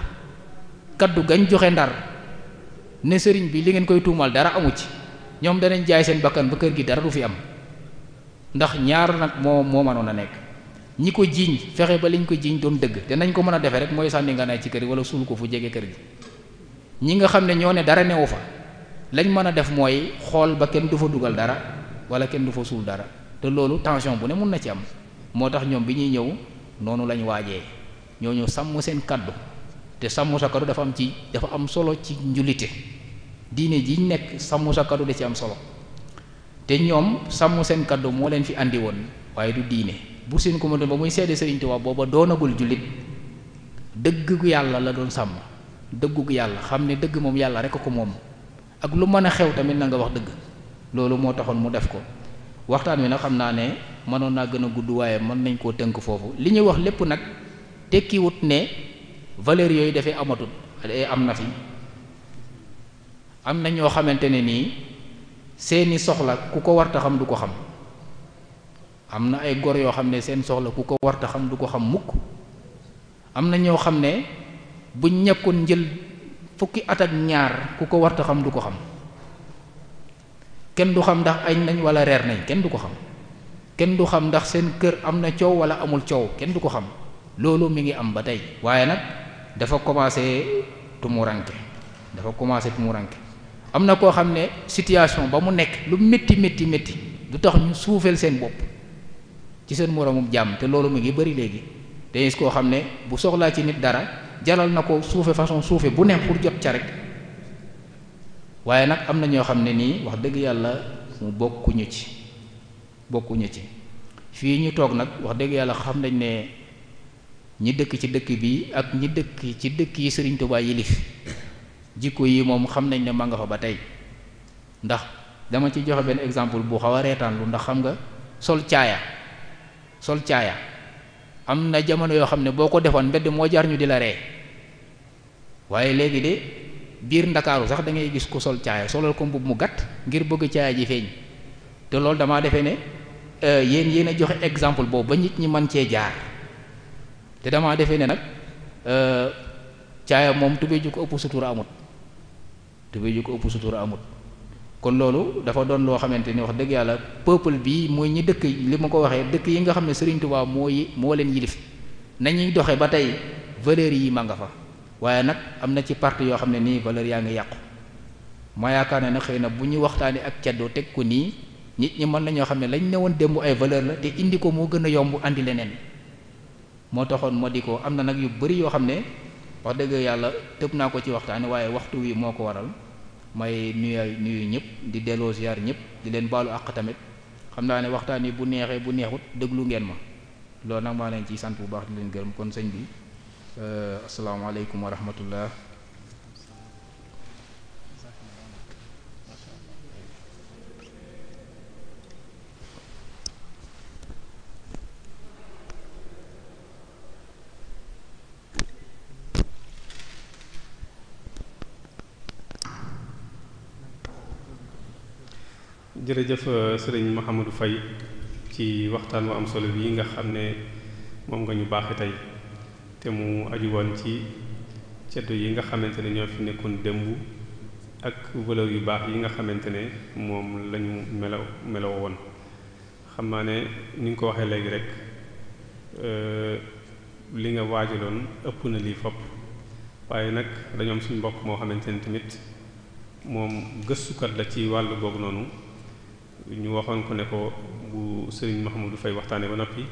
kaddu gañ joxe Ndar ne sëriñ bi li ngeen koy tuumal dara amu ci ñoom danañ jaay seen bakkan ba kër gi dara du fi am ndax ñaar nag moo mënoon a nekk ñi ko jiiñ fexe ba liñ ko jiiñ doon dëgg te nañ ko mën a defee rek mooy sànni nga nay ci kër gi wala suul ko fu jege kër gi ñi nga xam ne ñoo ne dara newu fa lañ mën a def mooy xool ba kenn du fa dugal dara wala kenn du fa suul dara te loolu tension bu ne mun na ci am moo tax ñoom bi ñuy ñëw noonu lañ waajee ñooñu sàmm seen kaddu te sàmm sa kaddu dafa am solo ci njullite diine ji nekk sàmm sa kaddu da ci am solo te ñoom sàmm seen kaddu moo leen fi andi woon waaye du diine bu seen ko ma doon ba muy seede Sëriñ Tuubaa booba doonagul jullit dëggu yàlla la doon sàmm dëggu yàlla xam ne dëgg moom yàlla rek ko moom ak lu mën a xew tamit na nga wax dëgg loolu moo taxoon mu def ko waxtaan wi nag xam naa ne mënoon naa gën a gudd waaye mën nañ koo tënk foofu li ñuy wax lépp nag tekkiwut ne valeur yooyu dafay amatul am na fi am na ñoo xamante ne nii seeni soxla ku ko warta xam du ko xam am na ay gor yoo xam ne seen soxla ku ko warta xam du ko xam mukk am na ñoo xam ne buñ ñekkoon njël fukki at ak ñaar ku ko warta xam du ko xam kenn du xam ndax añ nañ wala reer nañ kenn du ko xam kenn du xam ndax seen kër am na coow wala amul coow kenn du ko xam loolu mi ngi am ba tey waaye nag dafa commencé tumuranke am na koo xam ne situation ba mu nekk lu métti du tax ñu suufeel seen bopp ci seen moroomum jàmm te loolu mi ngi bari léegi te gis koo xam ne bu soxlaa ci nit dara jalal na ko suufe façon suufe bu ne pour jot ca rek waaye nag am na ñoo xam ne nii wax dëgg yàlla mu bokkuñu ci fii ñu toog nag wax dëgg yàlla xam nañ ne ñi dëkk ci dëkk bi ak ñi dëkk ci dëkk yi Sëriñ Tuubaa yilif jikko yi moom xam nañ ne ma nga fa ba tey ndax dama ci joxe benn exemple bu xaw a reetaan lu ndax xam nga sol caaya am na jamono yoo xam ne boo ko defoon mbedd moo jaar ñu di la ree waaye léegi de biir Ndakaaru sax da ngay gis ku sol caaya solal ko mbubb mu gàtt ngir bëgg caaya ji feeñ te loolu damaa defee ne yéen a joxe exemple boobu ba nit ñi mën cee jaar te damaa defee ne nag caaya moom tubéy ju ko ëpp sutura amut kon loolu dafa doon loo xamante ni wax dëgg yàlla peuple bi mooy ñi dëkk li ma ko waxee dëkk yi nga xam ne Serigne Touba moo leen yilif nañuy doxe ba tey valeurs yi ma nga fa waaye nag am na ci parti yoo xam ne nii valeurs yaa ngi yàqu ma yaakaar ne nag xëy na bu ñu waxtaanee ak caddoo teg ko nii nit ñi mën nañoo xam ne lañ ne woon démb ay valeur la te indi ko moo gën a yomb andi leneen moo taxoon moo di ko am na nag yu bari yoo xam ne wax dëgg yàlla tëb naa ko ci waxtaane waaye waxtu wi moo ko waral may nuyu ñëpp di delloo ziar ñëpp di leen baalu àq tamit xam naa ne waxtaan yi bu neexee bu neexut déglu ngeen ma loolu nag maa leen ciy sant bu baax di leen gërëm kon sëñ bi asalaamaaleykum wa rahmatullah. jërëjëf sëriñ Mouhamadou Faye ci waxtaan wu am solo bii nga xam ne moom nga ñu baaxe tey te mu aju woon ci ceddo yi nga xamante ne ñoo fi nekkoon démb ak valeur yu baax yi nga xamante ne moom lañu meloo woon xam naa ne ni nga ko waxee léegi rek li nga waajaloon ëpp na lii fopp waaye nag dañoo am suñu mbokk moo xamante ne tamit moom gëstukat la ci wàllu googu noonu ñu waxoon ko ne ko bu Serigne Mouhamadou Faye waxtaanee ba noppi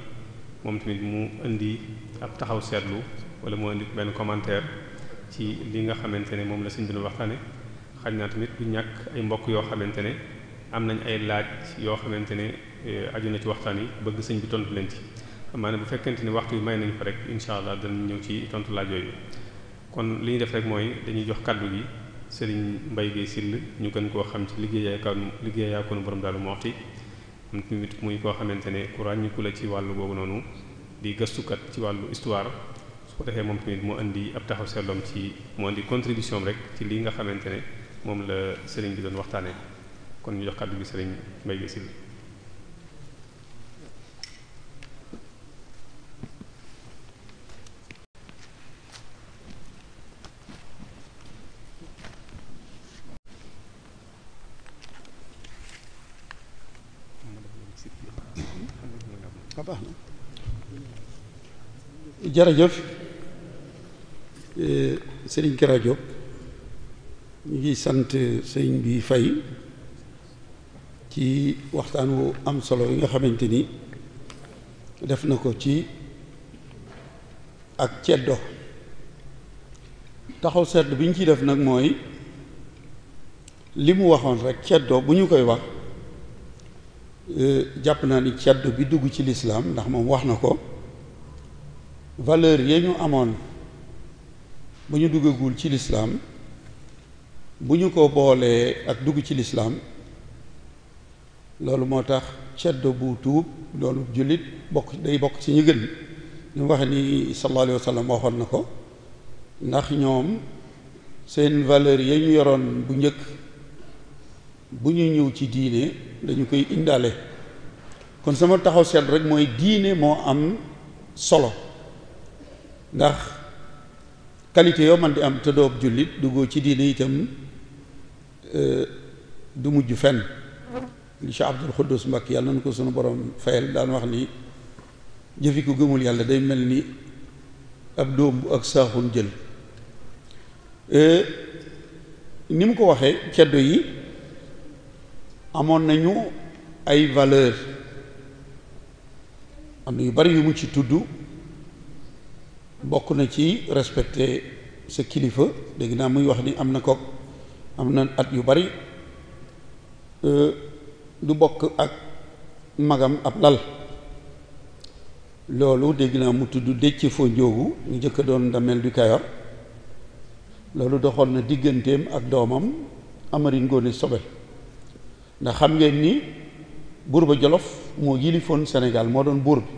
moom tamit mu indi ab taxaw seetlu wala mu indi benn commentaire ci li nga xamante ne moom la sëñ bi doon waxtaane xaj naa tamit du ñàkk ay mbokk yoo xamante ne am nañ ay laaj yoo xamante ne aju na ci waxtaan yi bëgg sëñ bi tontu leen ci xam naa ne bu fekkente ni waxtu bi may nañ ko rek incha allah danañ ñëw ci tontu laaj yooyu kon li ñu def rek mooy dañuy jox kaddu gi Serigne Mbaye Guèye Syll ñu gën koo xam ci liggéeyaakoonu borom Darou Moukhty am tamit muy koo xamante ne ku ràññiku la ci wàllu boobu noonu di gëstukat ci wàllu histoire su ko defee moom tamit mu indi ab taxaw seetloom ci mu indi contribution rek ci lii nga xamante ne moom la Serigne bi doon waxtaanee kon ñu jox kaddu gi Serigne Mbaye Guèye Syll. jërëjëf Serigne Kara Diop ñu ngi sant sëriñ bi Faye ci waxtaan wu am solo yi nga xamante ni def na ko ci ak ceddo taxaw seetlu bi ñu ciy def nag mooy li mu waxoon rek ceddo bu ñu koy wax jàpp naa ni ceddo bi dugg ci lislaam ndax moom wax na ko valeur yi ñu amoon bu ñu duggagul ci lislaam bu ñu ko boolee ak dugg ci lislaam loolu moo tax ceddo bu tuub loolu jullit day bokk ci ñu gën ñu waxe ni sallallahu alayhi wa sallam waxoon na ko ndax ñoom seen valeur yi ñu yoroon bu njëkk bu ñu ñëw ci diine dañu koy indaale kon sama taxaw seet rek mooy diine moo am solo ndax qualité yoo man di am te doob jullit duggoo ci diine itam du mujj fenn li Cheikh Abdul Xuddus Mbàkke yàlla na ko sunu borom fayal daan wax ni jëfi ku gëmul yàlla day mel ni ab dóom bu ak saaxun jël ni mu ko waxee ceddo yi amoon nañu ay valeur am na yu bari yu mu ci tudd bokk na ci respecter sa kilifa dégg naa muy wax ni am na at yu bari du bokk ak magam ab lal loolu dégg naa mu tudd Déthié Fo Ndiogou ñu njëkk doon Damel du Kayor loolu doxoon na digganteem ak doomam Amari Ngoone Sobel ndax xam ngeen ni buur ba Jolof moo yilifoon Sénégal moo doon buur bi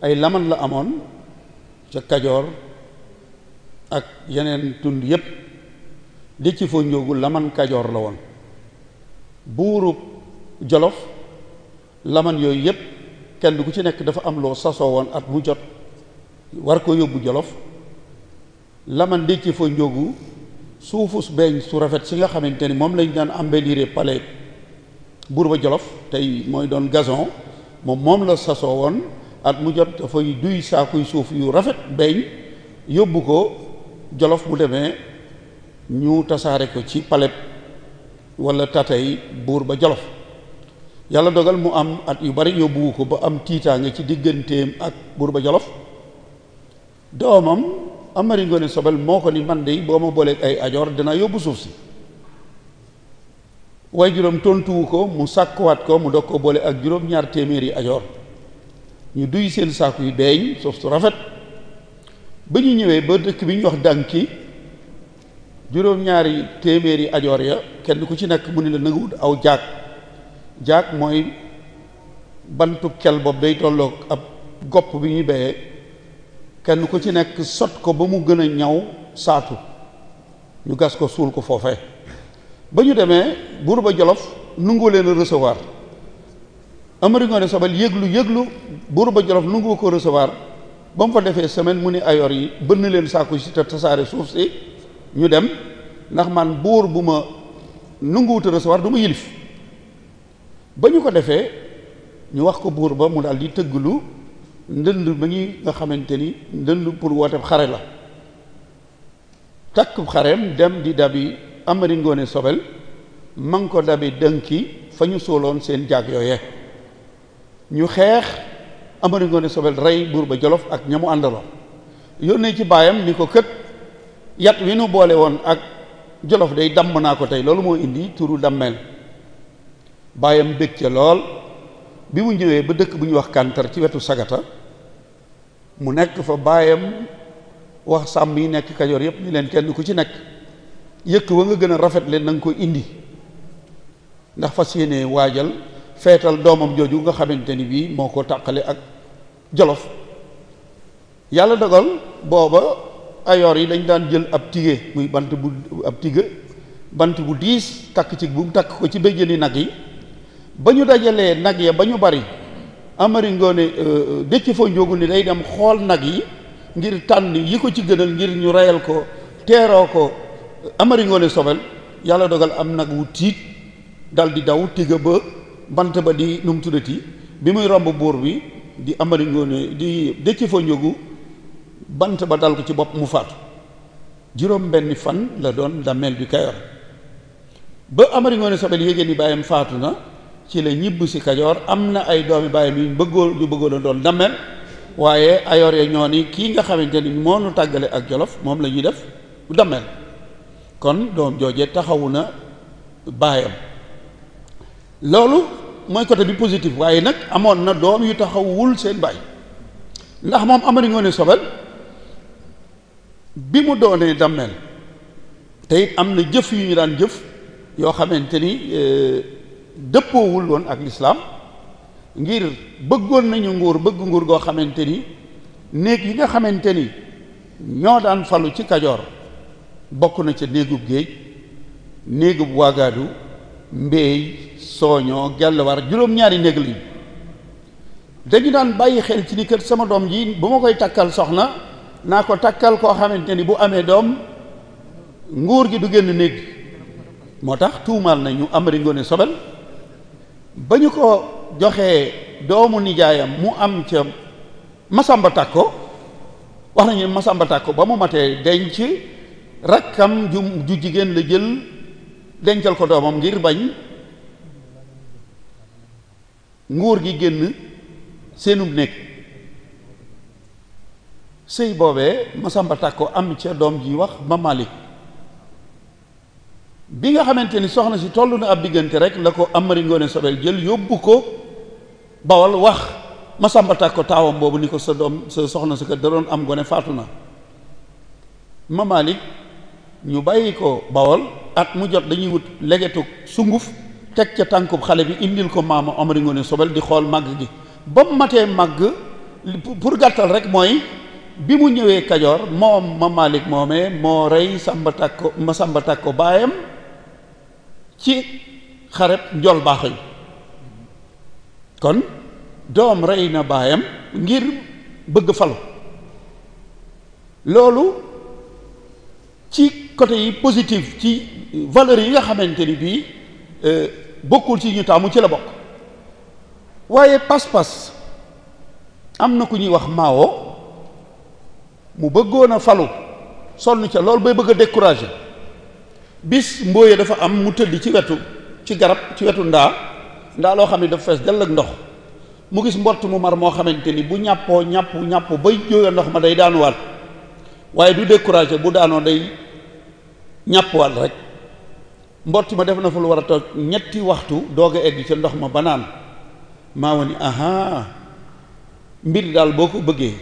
ay laman la amoon ca Kajoor ak yeneen tund yépp Déthié Fo Ndiogou laman Kajoor la woon buurub Jolof laman yooyu yépp kenn ku ci nekk dafa am loo sasoo woon at mu jot war ko yóbbu Jolof laman Déthié Fo Ndiogou suufus beeñ su rafet si nga xamante ni moom lañ daan embellir palais buur ba Jolof tey mooy doon gazon moom la sasoo woon at mu jot dafay duy saakuy suuf yu rafet beeñ yóbbu ko Jolof bu demee ñu tasaare ko ci palais wala tatay buur ba Jolof yàlla dogal mu am at yu bari yóbbuwu ko ba am tiitaange ci digganteem ak buur ba Jolof doomam Amari Ngoone Sobel moo ko ni man de boo ma booleeg ay ajoor dina yóbbu suuf si waaye juróom tontuwu ko mu sàkkuwaat ko mu dog ko boole ak juróom-ñaar téeméeri ajoor ñu duy seen sàkku yi beeñ suuf su rafet ba ñu ñëwee ba dëkk bi ñu wax dànki juróom-ñaari téeméeri ajoor ya kenn ku ci nekk mu ni la nanga wut aw jaag mooy bantu kel bopp day tolloog ab gopp bi ñuy béyee kenn ku ci nekk sot ko ba mu gën a ñaw saatu ñu gas ko suul ko foofee ba ñu demee buur ba Jolof nungu leen a recevoir Amari Ngoone Sobel yëglu buur ba Jolof nungu ko recevoir ba mu fa defee semaine mu ni ayoor yi bënn leen saaku si te tasaare suuf si ñu dem ndax man buur bu ma nunguwuta recevoir du ma yilif ba ñu ko defee ñu wax ko buur ba mu daal di tëgglu ndënd ba ñuy nga xamante ni ndënd pour woote xare la takk xareem dem di dabi Amari Ngoone Sobel ma ngi ko dabi dënki fa ñu sooloon seen jaag yooye ñu xeex Amari Ngoone Sobel rey buur ba Jolof ak ñamu àndaloo yónnee ci baayam ni ko kët yat wi nu boole woon ak Jolof day damm naa ko tey loolu moo indi turu dammeel baayam bég ca lool bi mu ñëwee ba dëkk bu ñuy wax Kantar ci wetu Sagata mu nekk fa baayam wax sàmm yi nekk Kajoor yépp ni leen kenn ku ci nekk yëkk wa nga gën a rafet leen na nga ko indi ndax fas yéene waajal feetal doomam jooju nga xamante ni bii moo ko tàqale ak Jolof yàlla dogal booba ayoor yi dañ daan jël ab tige muy bant bu diis takk ci bu takk ko ci béjjëni nag yi ba ñu dajalee nag ya ba ñu bari Amari Ngoone Déthié Fo Ndiogou ni day dem xool nag yi ngir tànn yi ko ci gënal ngir ñu reyal ko teeroo ko Amari Ngoone Sobel yàlla dogal am nag wu tiit dal di daw tiga ba bant ba di nu mu tuddati bi muy romb buur bi di Amari Ngoone di Déthié Fo Ndiogou bant ba dal ko ci bopp mu faatu juróom benni fan la doon Damel du Kayor ba Amari Ngoone Sobel yéegée ni bàyyam faatu na ci la ñibb si Kajoor am na ay doomi bàyyam yu bëggoon a doon Damel waaye ayoor ya ñoo ni kii nga xamante ni moo nu tàggale ak Jolof moom la ñuy def Damel kon doom joojee taxawu na baayam loolu mooy côté bi positif waaye nag amoon na doom yu taxawul seen baay ndax moom Amari Ngoone Sobel bi mu doonee Damel te it am na jëf yu ñu daan jëf yoo xamante ni dëppoowul woon ak lislaam ngir bëggoon nañu nguur bëgg nguur goo xamante ni néeg yi nga xamante ni ñoo daan falu ci Kajoor bokk na ca néegub géej néegub waagaadu mbéy sooñoo gellawar juróom-ñaari néeg lañu dañu daan bàyyi xel ci ni kër sama doom ji bu ma koy takkal soxna naa ko takkal koo xamante ni bu amee doom nguur gi du génn néeg moo tax tuumaal nañu Amari Ngoone Sobel ba ñu ko joxee doomu nijaayam mu am ca Masamba Takko wax nañu Masamba Takko ba mu matee denc rakkam ju jigéen la jël dencal ko doomam ngir bañ nguur gi génn seenum nekk sëy boobee Masamba Takko am ca doom ji wax Mamalik bi nga xamante ni soxna si toll na ab diggante rek la ko Amari Ngoone Sobel jël yóbbu ko Bawol wax Masamba Takko taawam boobu ni ko sa doom sa soxna sa kër da doon am gone faatu na Mamalik ñu bàyyi ko Bawol at mu jot dañuy wut legetu sunguf teg ca tànkub xale bi indil ko maama Amari Ngoone Sobel di xool màgg gi ba mu matee màgg pour gàttal rek mooy bi mu ñëwee Kajoor moom Mamalik moomee moo rey Masamba Takko baayam ci xareb Njool Baaxoy kon doom rey na baayam ngir bëgg falu loolu ci côté yi positif ci valeurs yi nga xamante ni bii bokkul ci ñu taamu ci la bokk waaye pas-pas am na ku ñuy wax Mao mu bëggoon a falu sonn ca loolu bay bëgg a décourager bis mbooye dafa am mu tëdd ci garab ci wetu ndaa loo xam ne dafa fees dell ak ndox mu gis mbott mu mar moo xamante ni bu ñàpp bay jóge ndox ma day daanuwaat waaye du décourager bu daanoo day ñàppwaat rek mbott ma def na fa lu war a toog ñetti waxtu doog a egg ca ndox ma ba naan maa wa ni aha mbir daal boo ko bëggee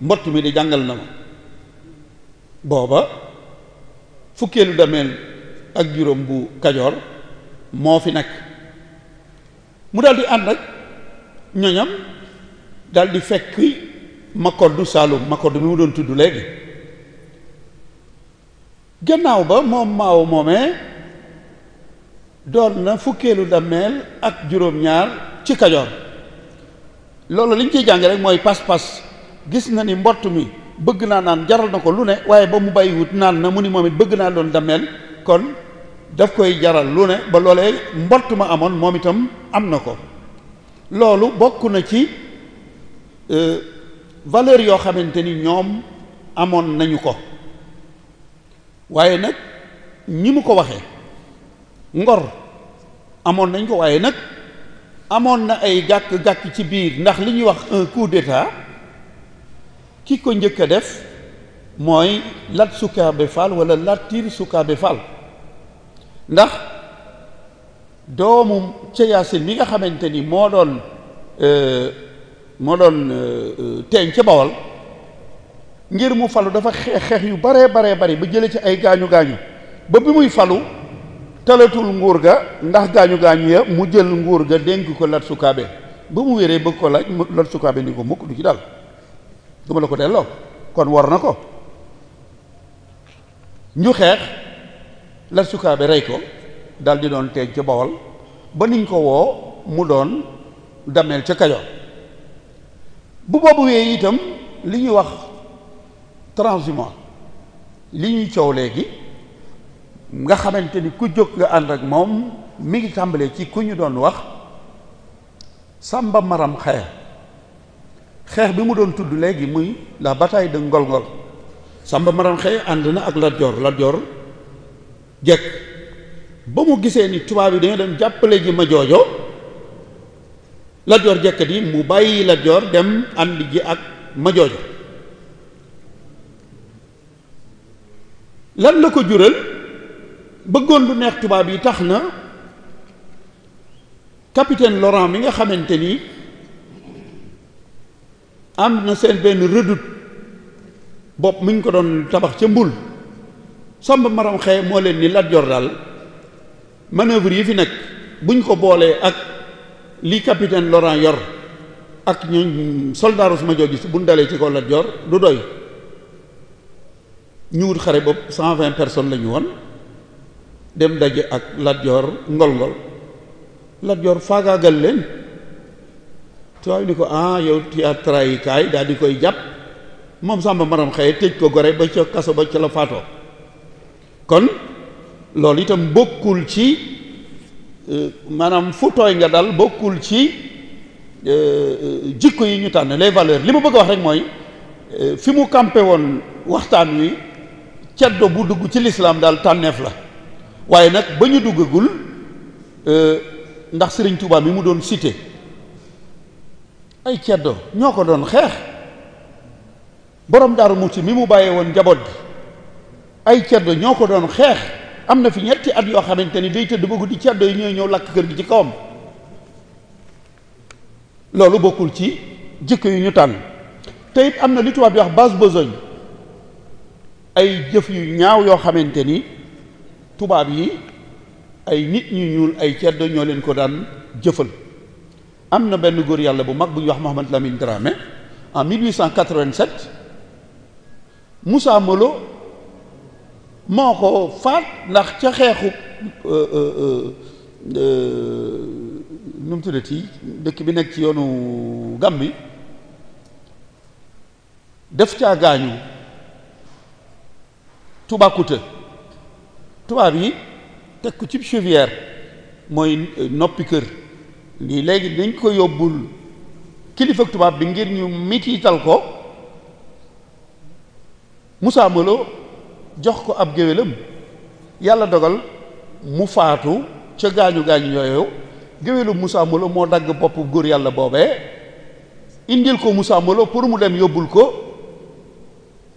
mbott mi di jàngal na ma booba fukkeelu Damel ak juróom bu Kajoor moo fi nekk mu daal di ànd ak ñoñam daal di fekk Makoddu Saalum Makoddu mi mu doon tudd léegi gannaaw ba moom Maaw moomee doon na fukkeelu Damel ak juróom-ñaar ci Kajoor loolu liñ ciy jàng rek mooy pas-pas gis na ni mbott mi bëgg naa naan jaral na ko lu ne waaye ba mu bàyyiwut naan na mu ni moom it bëgg naa doon Damel kon daf koy jaral lu ne ba loolee mbott ma amoon moom itam am na ko loolu bokk na ci valeur yoo xamante ni ñoom amoon nañu ko waaye nag ñi mu ko waxee ngor amoon nañ ko waaye nag amoon na ay gàkk-gàkk ci biir ndax li ñuy wax un coup d'état ki ko njëkk a def mooy Lat Sukaabe Fall wala Latir Sukaabe Fall ndax doomu ca Yaasin mi nga xamante ni moo doon teeñ ca Bawol ngir mu falu dafa xeex yu bari ba jële ci ay gaañu ba bi muy falu talatul nguur ga ndax gaañu ya mu jël nguur ga dénk ko Lat Sukaabe ba mu wéree bëgg ko laaj Lat Sukaabe ni ko mukk du ci dal duma la ko delloo kon war na ko ñu xeex Lat Sukaabe rey ko dal di doon teeñ ca Bawol ba niñ ko woo mu doon Damel ca Kajoor bu boobu wee itam li ñuy wax transhumance li ñuy coow léegi nga xamante ni ku jóg nga ànd ak moom mi ngi tàmbalee ci ku ñu doon wax Samba Maram xeex bi mu doon tudd léegi muy la bataille de Ngolngol Samba Maram Xeye ànd na ak Lat Joor jekk ba mu gisee ni tubaab yi dañoo dem jàppale ji ma joojo Lat Joor jekkat yi mu bàyyi Lat Joor dem ànd ji ak Majoojo. lan la ko jural bëggoon lu neex tubaab yi tax na capitaine Laurent mi nga xamante ni am na seen benn redoute bopp mi ñu ko doon tabax ca Mbul, Samba Maram Xeye moo leen ni Lat Joor daal manœuvre yi fi nekk buñ ko boolee ak li capitaine Laurent yor ak ñu soldaaru Majoojo si buñ dalee ci kaw Lat Joor du doy. ñu wut xare bopp 120 personnes la ñu woon dem daje ak Lat Joor ngol-ngol Lat Joor faagaagal leen tubaab ni ko yow tu as trahi kaay daal di koy jàpp moom Samba Maram Xeye tëj ko Gorée ba ca kaso ba ca la faatoo. kon loolu itam bokkul ci maanaam fu tooy nga dal bokkul ci jikko yi ñu tànn les valeurs. li ma bëgg a wax rek mooy fi mu campé woon waxtaan wi ceddo bu dugg ci lislaam daal tànneef la, waaye nag ba ñu duggagul ndax Sëriñ Tuubaa mi mu doon cité ay ceddo ñoo ko doon xeex. borom Daaru Muxti mi mu bàyyee woon njaboot bi ay ceddo ñoo ko doon xeex. am na fi ñetti at yoo xamante ni day tëdd ba guddi ceddo yi ñooy ñëw lakk kër gi ci kawam. loolu bokkul ci jikko yu ñu tànn. te it am na li tubaab di wax basse besogne, ay jëf yu ñaaw yoo xamante ni tubaab yi ay nit ñu ñuul ay ceddo ñoo leen ko daan jëfal. am na benn góor yàlla bu mag bu ñuy wax Mohamed Lamine Dramé en 1887 Moussa Molo moo ko faat ndax ca xeexu nu mu tuddati dëkk bi nekk ci yoonu Gàmbi def caa gaañu Toubacouta. tubaab yi teg ko ci chevière mooy noppi kër lii léegi dañ ko yóbbul kilifa tubaab bi ngir ñu mitiital ko. Moussa Molo jox ko ab géwélam yàlla dogal mu faatu ca gaañu gaañu yooyu géwélu Moussa Molo moo dagg boppu góor yàlla boobee indil ko Moussa Molo pour mu dem yóbbul ko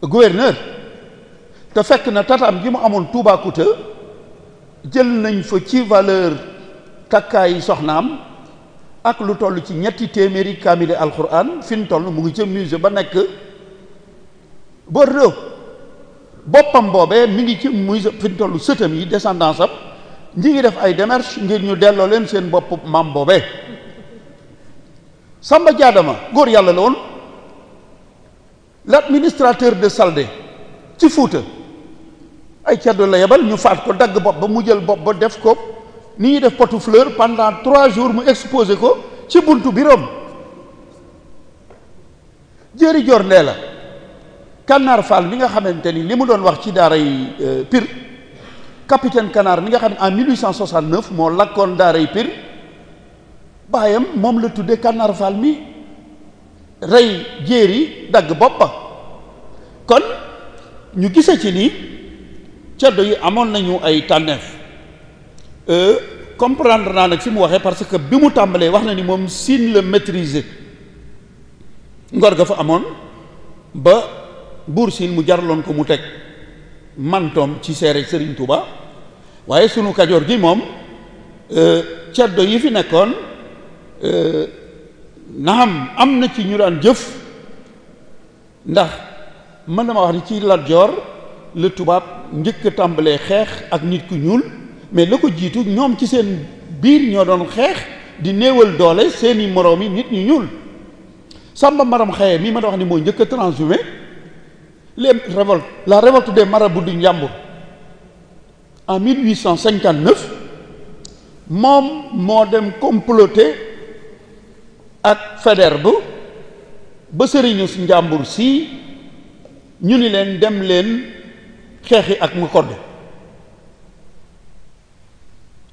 gouverneur. te fekk na tataam ji mu amoon Toubacouta jël nañ fa ci valeur takkaayi soxnaam ak lu toll ci 200 kaamile alxuraan fi mu toll mu ngi ca musée ba nekk Bordeaux. boppam boobee mi ngi ci musée fi mu toll sëtam yi descendance am ñi ngi def ay démarches ngir ñu delloo leen seen bopp maam boobee. Samba Diadama góor yàlla la woon, l'administrateur de Saldé ci Fuuta ay ceddo la yebal ñu faat ko dagg bopp ba mu jël bopp ba def ko ni ñuy def potu fleur pendant 3 jours mu exposé ko ci buntu biroom. Jéeri Joor Ndee la Kànnaar Fall mi nga xamante ni li mu doon wax ci daaray Pire, capitaine Kànnaar mi nga xam ne en 1869 moo lakkoon daaray Pire, baayam moom la tuddee Kànnaar Fall mi rey jéeri dagg boppa. kon ñu gise ci ni ceddo yi amoon nañu ay tànneef. comprendre naa nag fi mu waxee parce que bi mu tàmbalee wax na ni moom Siin la maîtriser, ngor ga fa amoon ba buur Siin mu jarloon ko mu teg mantoom ci seere Sëriñ Tuuba. waaye sunu Kajoor gi moom ceddo yi fi nekkoon naam am na ci ñu daan jëf, ndax mën na ma wax ni ci Lat Joor la tubaab njëkk a tàmbalee xeex ak nit ku ñuul, mais la ko jiitu ñoom ci seen biir ñoo doon xeex di néewal doole seeni moroom yi nit ñu ñuul. Samba Maram Xeye mii ma da wax ni mooy njëkk a transhumé la révolte des marabouts du Njàmbur en 1859 moom moo dem comploter ak Faidherbe ba sëriñu Njàmbur si ñu ni leen dem leen xeexi ak Makoddu.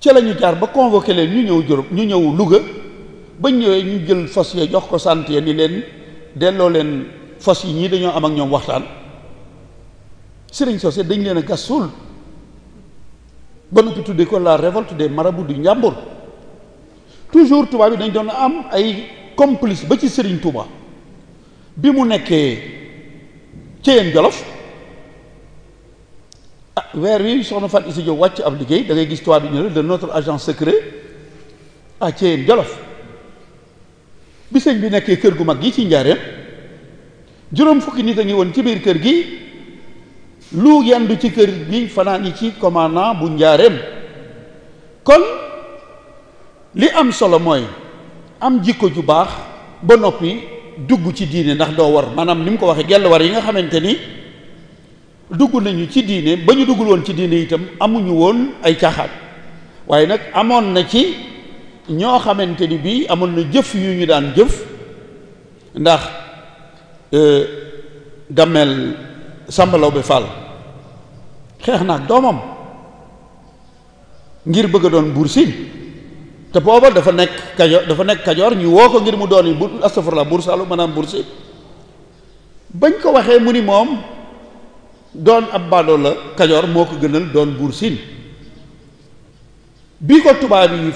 ca la ñu jaar ba convoqué leen ñu ñëw Jolof ñu ñëw Louga bañ ñëwee ñu jël fas ya jox ko sant ya ni leen delloo leen fas yi ñii dañoo am ak ñoom waxtaan. sëriñ sosé dañ leen a gas suul ba noppi tuddee ko la révolte des marabouts du Njàmbur. toujours tubaab yi dañ doon am ay complice ba ci Sëriñ Tuuba bi mu nekkee Ceyeen Jolof weer wi soxna Fatou Issa Diop wàcc ab liggéey da ngay gis tubaab bi ñu ne de notre agent secret à Ceyeen Jolof bi sëñ bi nekkee kër gu mag gi ci njaareem juróom fukki nit a ngi woon ci biir kër gi lu yendu ci kër gi fanaan yi ci commandant bu njaareem. kon li am solo mooy am jikko ju baax ba noppi dugg ci diine ndax doo war maanaam ni mu ko waxee gell war yi nga xamante ni dugg nañu ci diine ba ñu duggul woon ci diine itam amuñu woon ay caaxaan waaye nag amoon na ci ñoo xamante ni bii amoon na jëf yu ñu daan jëf ndax Damel Samba Laobé Fall xeex na ak doomam ngir bëgg a doon buur Siin te booba dafa nekk Kajoor ñu woo ko ngir mu doon bu astafurlah buur Saalum maanaam buur Siin bañ ko waxee mu ni moom doon ab baadoo la Kajoor moo ko gënal doon buur Siin bi ko tubaab yi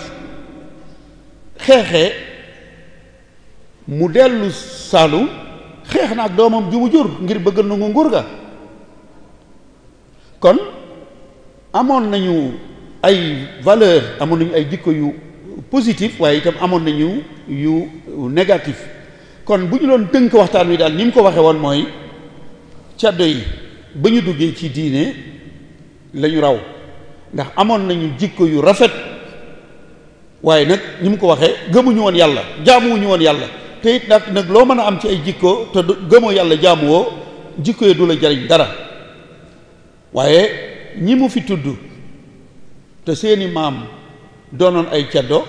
xeexee mu dellu Saalum xeex na ak doomam ju mu jur ngir bëgg nangu nguur ga kon amoon nañu ay valeur amoon nañu ay jikko yu positif waaye itam amoon nañu yu négatif kon bu ñu doon tënk waxtaan wi daal ni mu ko waxee woon mooy caddo yi ba ñu duggee ci diine lañu raw ndax amoon nañu jikko yu rafet waaye nag ni mu ko waxee gëmuñu woon yàlla jaamuwuñu woon yàlla te it nag loo mën a am ci ay jikko te gëmoo yàlla jaamuwoo jikko yi du la jariñ dara waaye ñi mu fi tudd te seeni maam doonoon ay ceddo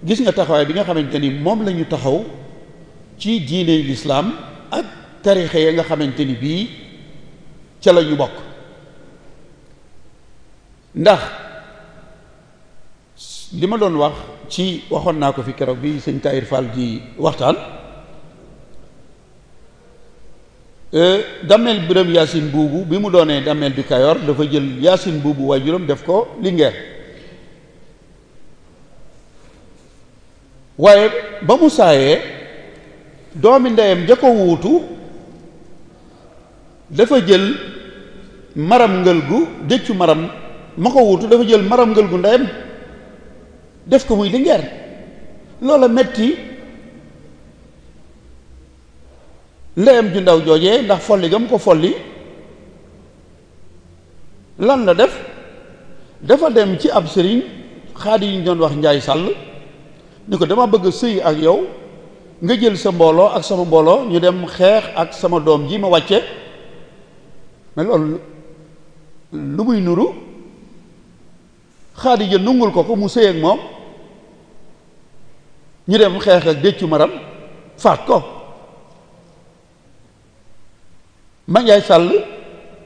gis nga taxawaay bi nga xamante ni moom la ñu taxaw ci diine lislaam ak tarixe ya nga xamante ni bii ca la ñu bokk ndax li ma doon wax ci waxoon naa ko fi keroog bi sëñ Tahir Fall di waxtaan Damel Biram Yaasin Buubu bi mu doonee Damel du Kayor dafa jël Yaasin Buubu waajuram def ko Linguère waaye ba mu saayee doomi ndeyam ja ko wuutu dafa jël maram ngël gu dëccu maram ma ko wuutu dafa jël maram ngël gu ndeyam def ko muy Linguère loola metti ndeyam ju ndaw joojee ndax folli gam ko folli lan la def dafa dem ci ab sëriñ xaadi yi ñu doon wax Njaay Sàll ni ko dama bëgg sëy ak yow nga jël sa mbooloo ak sama mbooloo ñu dem xeex ak sama doom ji ma wàcce mais loolu lu muy nuru xaadi ja nungul ko mu sëy ak moom ñu dem xeex ak dëccu maram faat ko ma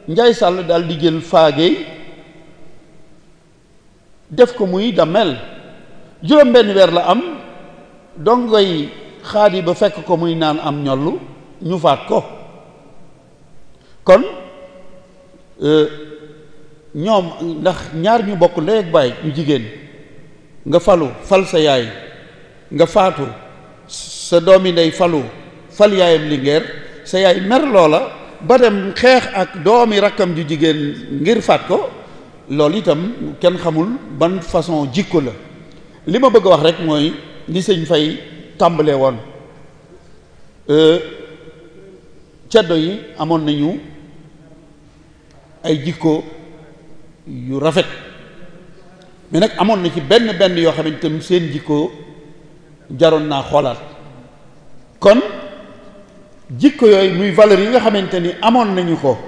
Njaay Sàll daal di jël faagey def ko muy Damel juróom benn weer la am dongoy xaadi ba fekk ko muy naan am ñollu ñu faat ko kon ñoom ndax ñaar ñu bokk ndey ak baay ñu jigéen nga fal sa yaay nga faatu sa doomi ndey fal yaayam Linguère sa yaay mer loola ba dem xeex ak doomi rakkam ju jigéen ngir faat ko loolu itam kenn xamul ban façon jikko la li ma bëgg a wax rek mooy li sëñ Fay tàmbalee woon ceddo yi amoon nañu ay jikko yu rafet mais nag amoon na ci benn yoo xamante ni seen jikko jaroon naa xoolaat kon jikko yooyu muy valeur yi nga xamante ni amoon nañu ko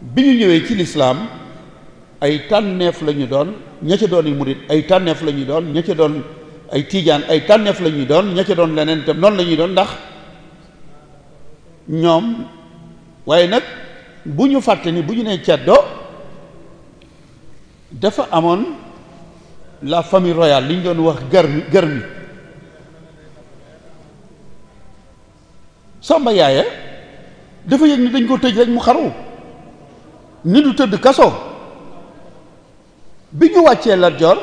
bi ñu ñëwee ci lislaam ay tànneef la ñu doon ña ca doon yi murit ay tànneef la ñuy doon ña ca doon ay tiijaan ay tànneef la ñuy doon ña ca doon leneen itam noonu la ñuy doon ndax ñoom waaye nag bu ñu fàtte ni bu ñu nee ceddo dafa amoon la famille royale li ñu doon wax garmi Samba Yaaya dafa yëg ni dañ ko tëj rek mu xaru ni du tëdd kaso bi ñu wàccee Lat Joor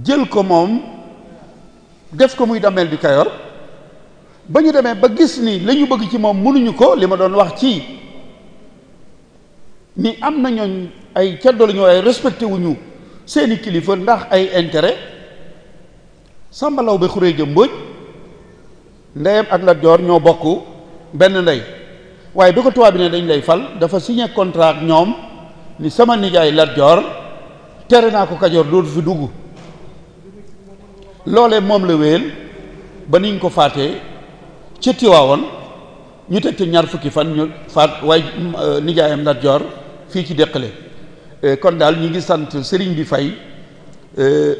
jël ko moom def ko muy Damel du Kayor ba ñu demee ba gis ni la ñu bëgg ci moom mënuñu ko, li ma doon wax ci ni am na ñooñ ay ceddo la ñu waaye respecté wuñu seeni kilifa ndax ay intérêt. Samba Laobé Khourédia Mbodj ndeyam ak Lat Joor ñoo bokk benn ndey, waaye bi ko tubaab bi ne dañ lay fal dafa signé contrat ak ñoom ni sama nijaay Lat Joor tere naa ko Kajoor dootu fi dugg. loolee moom la wéyal ba niñ ko faatee ca Tiwaawoon ñu teg ca ñaar fukki fan ñu faat waaye nijaayam Lat Joor fii ci Déqale. kon daal ñi ngi sant sëriñ bi Fay.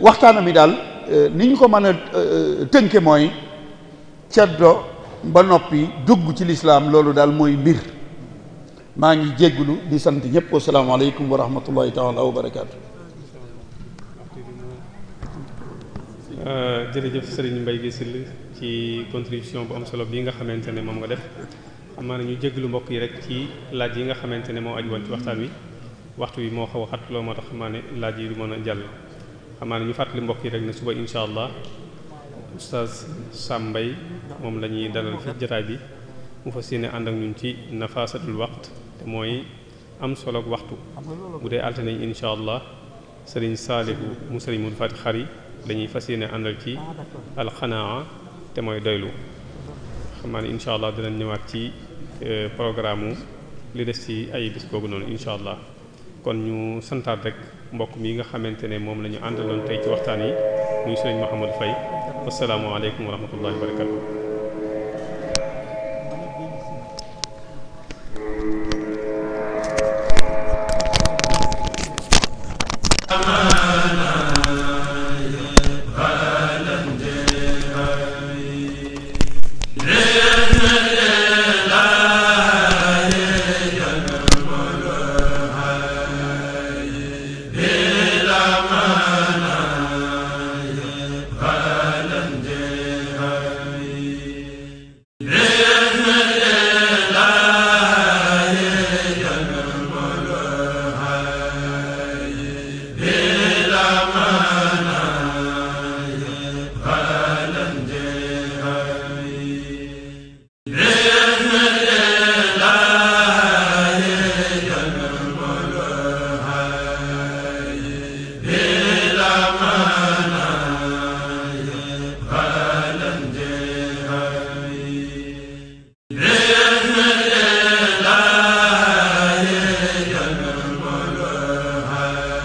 waxtaana mi daal ni ñu ko mën a tënke mooy ceddo ba noppi dugg ci lislaam, loolu daal mooy mbir. maa ngi jéggulu di sant ñëpp. wasalaamaaleykum wa rahmatullahi taala wa barakaatu. jërëjëf Serigne Mbaye Guèye Syll ci contribution bu am solo bii nga xamante ne moom nga def. xam naa ne ñu jégglu mbokk yi rek ci laaj yi nga xamante ne moo aju woon ci waxtaan wi. waxtu wi moo xaw a xat loolu moo tax xam naa ne laaj yi du mën a jàll. xam naa ne ñu fàttali mbokk yi rek ne suba incha allah oustaz Sam Mbaye moom la ñuy dalal fi jotaay bi mu fas yéene ànd ak ñun ci nafasatul waqt te mooy am solo waxtu. bu dee altine incha allah Serigne Salihu mu Serigne Modou Fati Xari dañuy fas yéene àndal ci alxanaa te mooy doylu. xam naa ne incha allah dinañ ñëwaat ci programme li des ci ay bis boobu noonu incha allah. kon ñu santaat rek mbokk mi nga xamante ne moom la ñu àndaloon tey ci waxtaan yi muy Serigne Mouhamadou Faye. assalaamu aleykum wa rahmatullahi wa barakatuh.